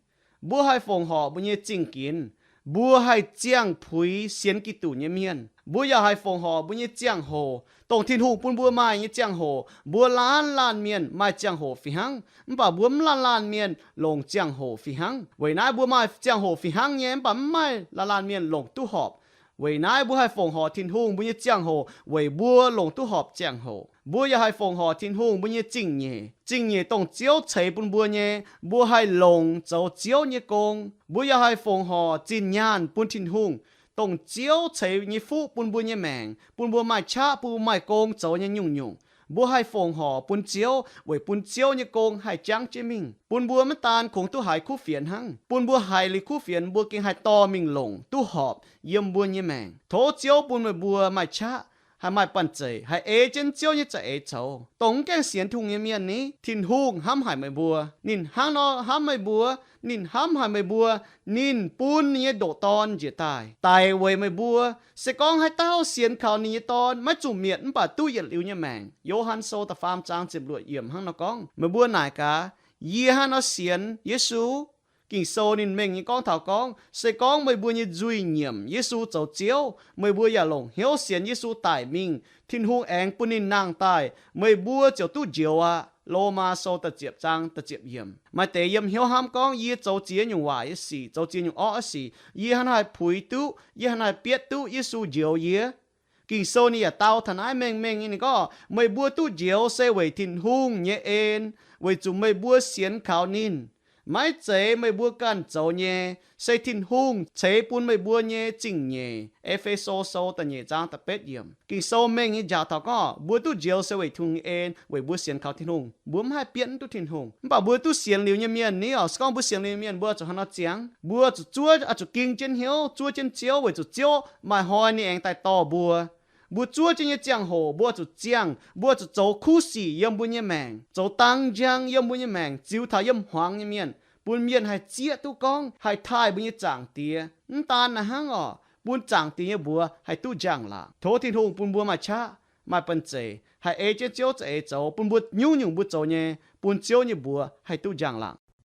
Mbuo haih fongc horc mbuo nyei zingh ginx. Mbuo haih ziangh puix sienx Giduc nyei mienh. Mbuo yaac haih fongc horc mbuo nyei ziangh hoc, dongh Tin-Hungh bun mbuo maaih nyei ziangh hoc. Mbuo laanh laanh mienh maaih ziangh hoc fih hnangv, mv baac mbuo mv laanh laanh mienh longc ziangh hoc fih hnangv. Weic naaiv mbuo maaih ziangh hoc fih hnangv nyei, mv baac mv maaih laanh laanh mienh longc duqv horpc. Weic naaiv mbuo haih fongc horc Tin-Hungh mbuo nyei ziangh hoc weic mbuo longc duqv horpc ziangh hoc. Mbuo yaac haih fongc horc Tin-Hungh mbuo nyei zingh nyeic. Zingh nyeic dongh Ziouv ceix bun mbuo nyei, mbuo haih longc zoux Ziouv nyei gong. Mbuo yaac haih fongc horc zinh nyaanh bun Tin-Hungh, dongh Ziouv ceix nyei fuqv bun mbuo nyei maengc, bun mbuo maaih qaqv, bun mbuo maaih gong zoux nyei nyungc-nyungc. Mbuo haih fongc horc bun Ziouv weic bun Ziouv nyei gong haih jangv jienv mingh, bun mbuo maiv daan kungx duqv haiz kuv fienx hnangv. Bun mbuo haiz liuz kuv fienx, mbuo gengh haih dorh mingh longc duqv horpc yiem mbuo nyei maengc. Tov Ziouv bun meih mbuo maaih qaqv, haih maaih banh zeic, haih ei jienv Ziouv nyei za'eix zoux. Dongh mv gaengh sienx Tin-Hungh nyei mienh ni, Tin-Hungh hnamv haic meih mbuo. Ninh hnangv nor hnamv meih mbuo. Ninh hnamv haic meih mbuo. Ninh bun ninh nyei ndoqc Dorn njiec daaih daic weic meih mbuo. Se gorngv haaix dauh sienx kaux ninh nyei Dorn maiv zuqc mietc mv baac duqv yietc liuz nyei maengc. Yo^han Sou da'faam zaang ziepc luoqc yiemc hnangv nor gorngv. Meih mbuo naaic gaax, yie hnangv nor sienx Yesu. Ging-Sou ninh mengh nyei gorngv taux gorngv, se gorngv meih mbuo nyei nzuih nyiemc Yesu zoux Ziouv, meih mbuo yaac longc hnyouv sienx Yesu daic mingh, Tin-Hungh aengx bun ninh nangh daaih, meih mbuo ziouc duqv njoux aqv. Lomaa Sou da'ziepc zaang da'ziepc yiemc. Maaih deix yiem hnyouv hnamv gorngv, yie zoux ziex nyungc waaic nyei sic, zoux ziex nyungc orqv nyei sic, yie hnangv naaiv haih puix duqv, yie hnangv naaiv haih bietv duqv Yesu njoux yie. Ging-Sou ninh yaac dau taux naaiv mengh mengh nyei, ninh gorngv, meih mbuo duqv njoux se weic Tin-Hungh nyei en, weic zuqc meih mbuo sienx kaux ninh. Maiv zeiz meih mbuo ganh zoux nyei, se Tin-Hungh ceix bun meih mbuo nyei zingh nyeic. E^fe^so Sou da'nyeic zaang da'betv yiemc. Ging-Sou mengh nyei njaaux taux gorngv, mbuo duqv njoux se weic Tin-Hungh nyei en, weic mbuo sienx kaux Tin-Hungh. Mbuo mv haih bietv duqv Tin-Hungh. Mv baac mbuo duqv sienx liuz nyei mienh ni oc, se gorngv mbuo sienx liuz nyei mienh, mbuo zuqc hnangv nor ziangx. Mbuo zuqc zuov, zuqc ging jienv hnyouv, zuov jienv Ziouv, weic zuqc Ziouv maaih hnoi ninh aengx daaih dorh mbuo. Mbuo zuov jienv nyei ziangh hoc, mbuo zuqc ziangh, mbuo zuqc zoux kuv sic yiem mbuo nyei maengc, zoux dang njang yiem mbuo nyei maengc, ziux taux yiem hmuangx nyei mienh, bun mienh haih zieqv duqv gorngv haih taaih mbuo nyei Zaangc Diex. Mv daan naaiv hnangv oc, bun Zaangc Diex nyei mbuox haih duqv njang-laangc. Tov Tin-Hungh bun mbuo maaih qaqv, maaih banh zeic, haih ei jienv Ziouv za'eix zoux, bun mbuo nyungc-nyungc mbuo zoux nyei, bun Ziouv nyei mbuox haih duqv njang-laangc.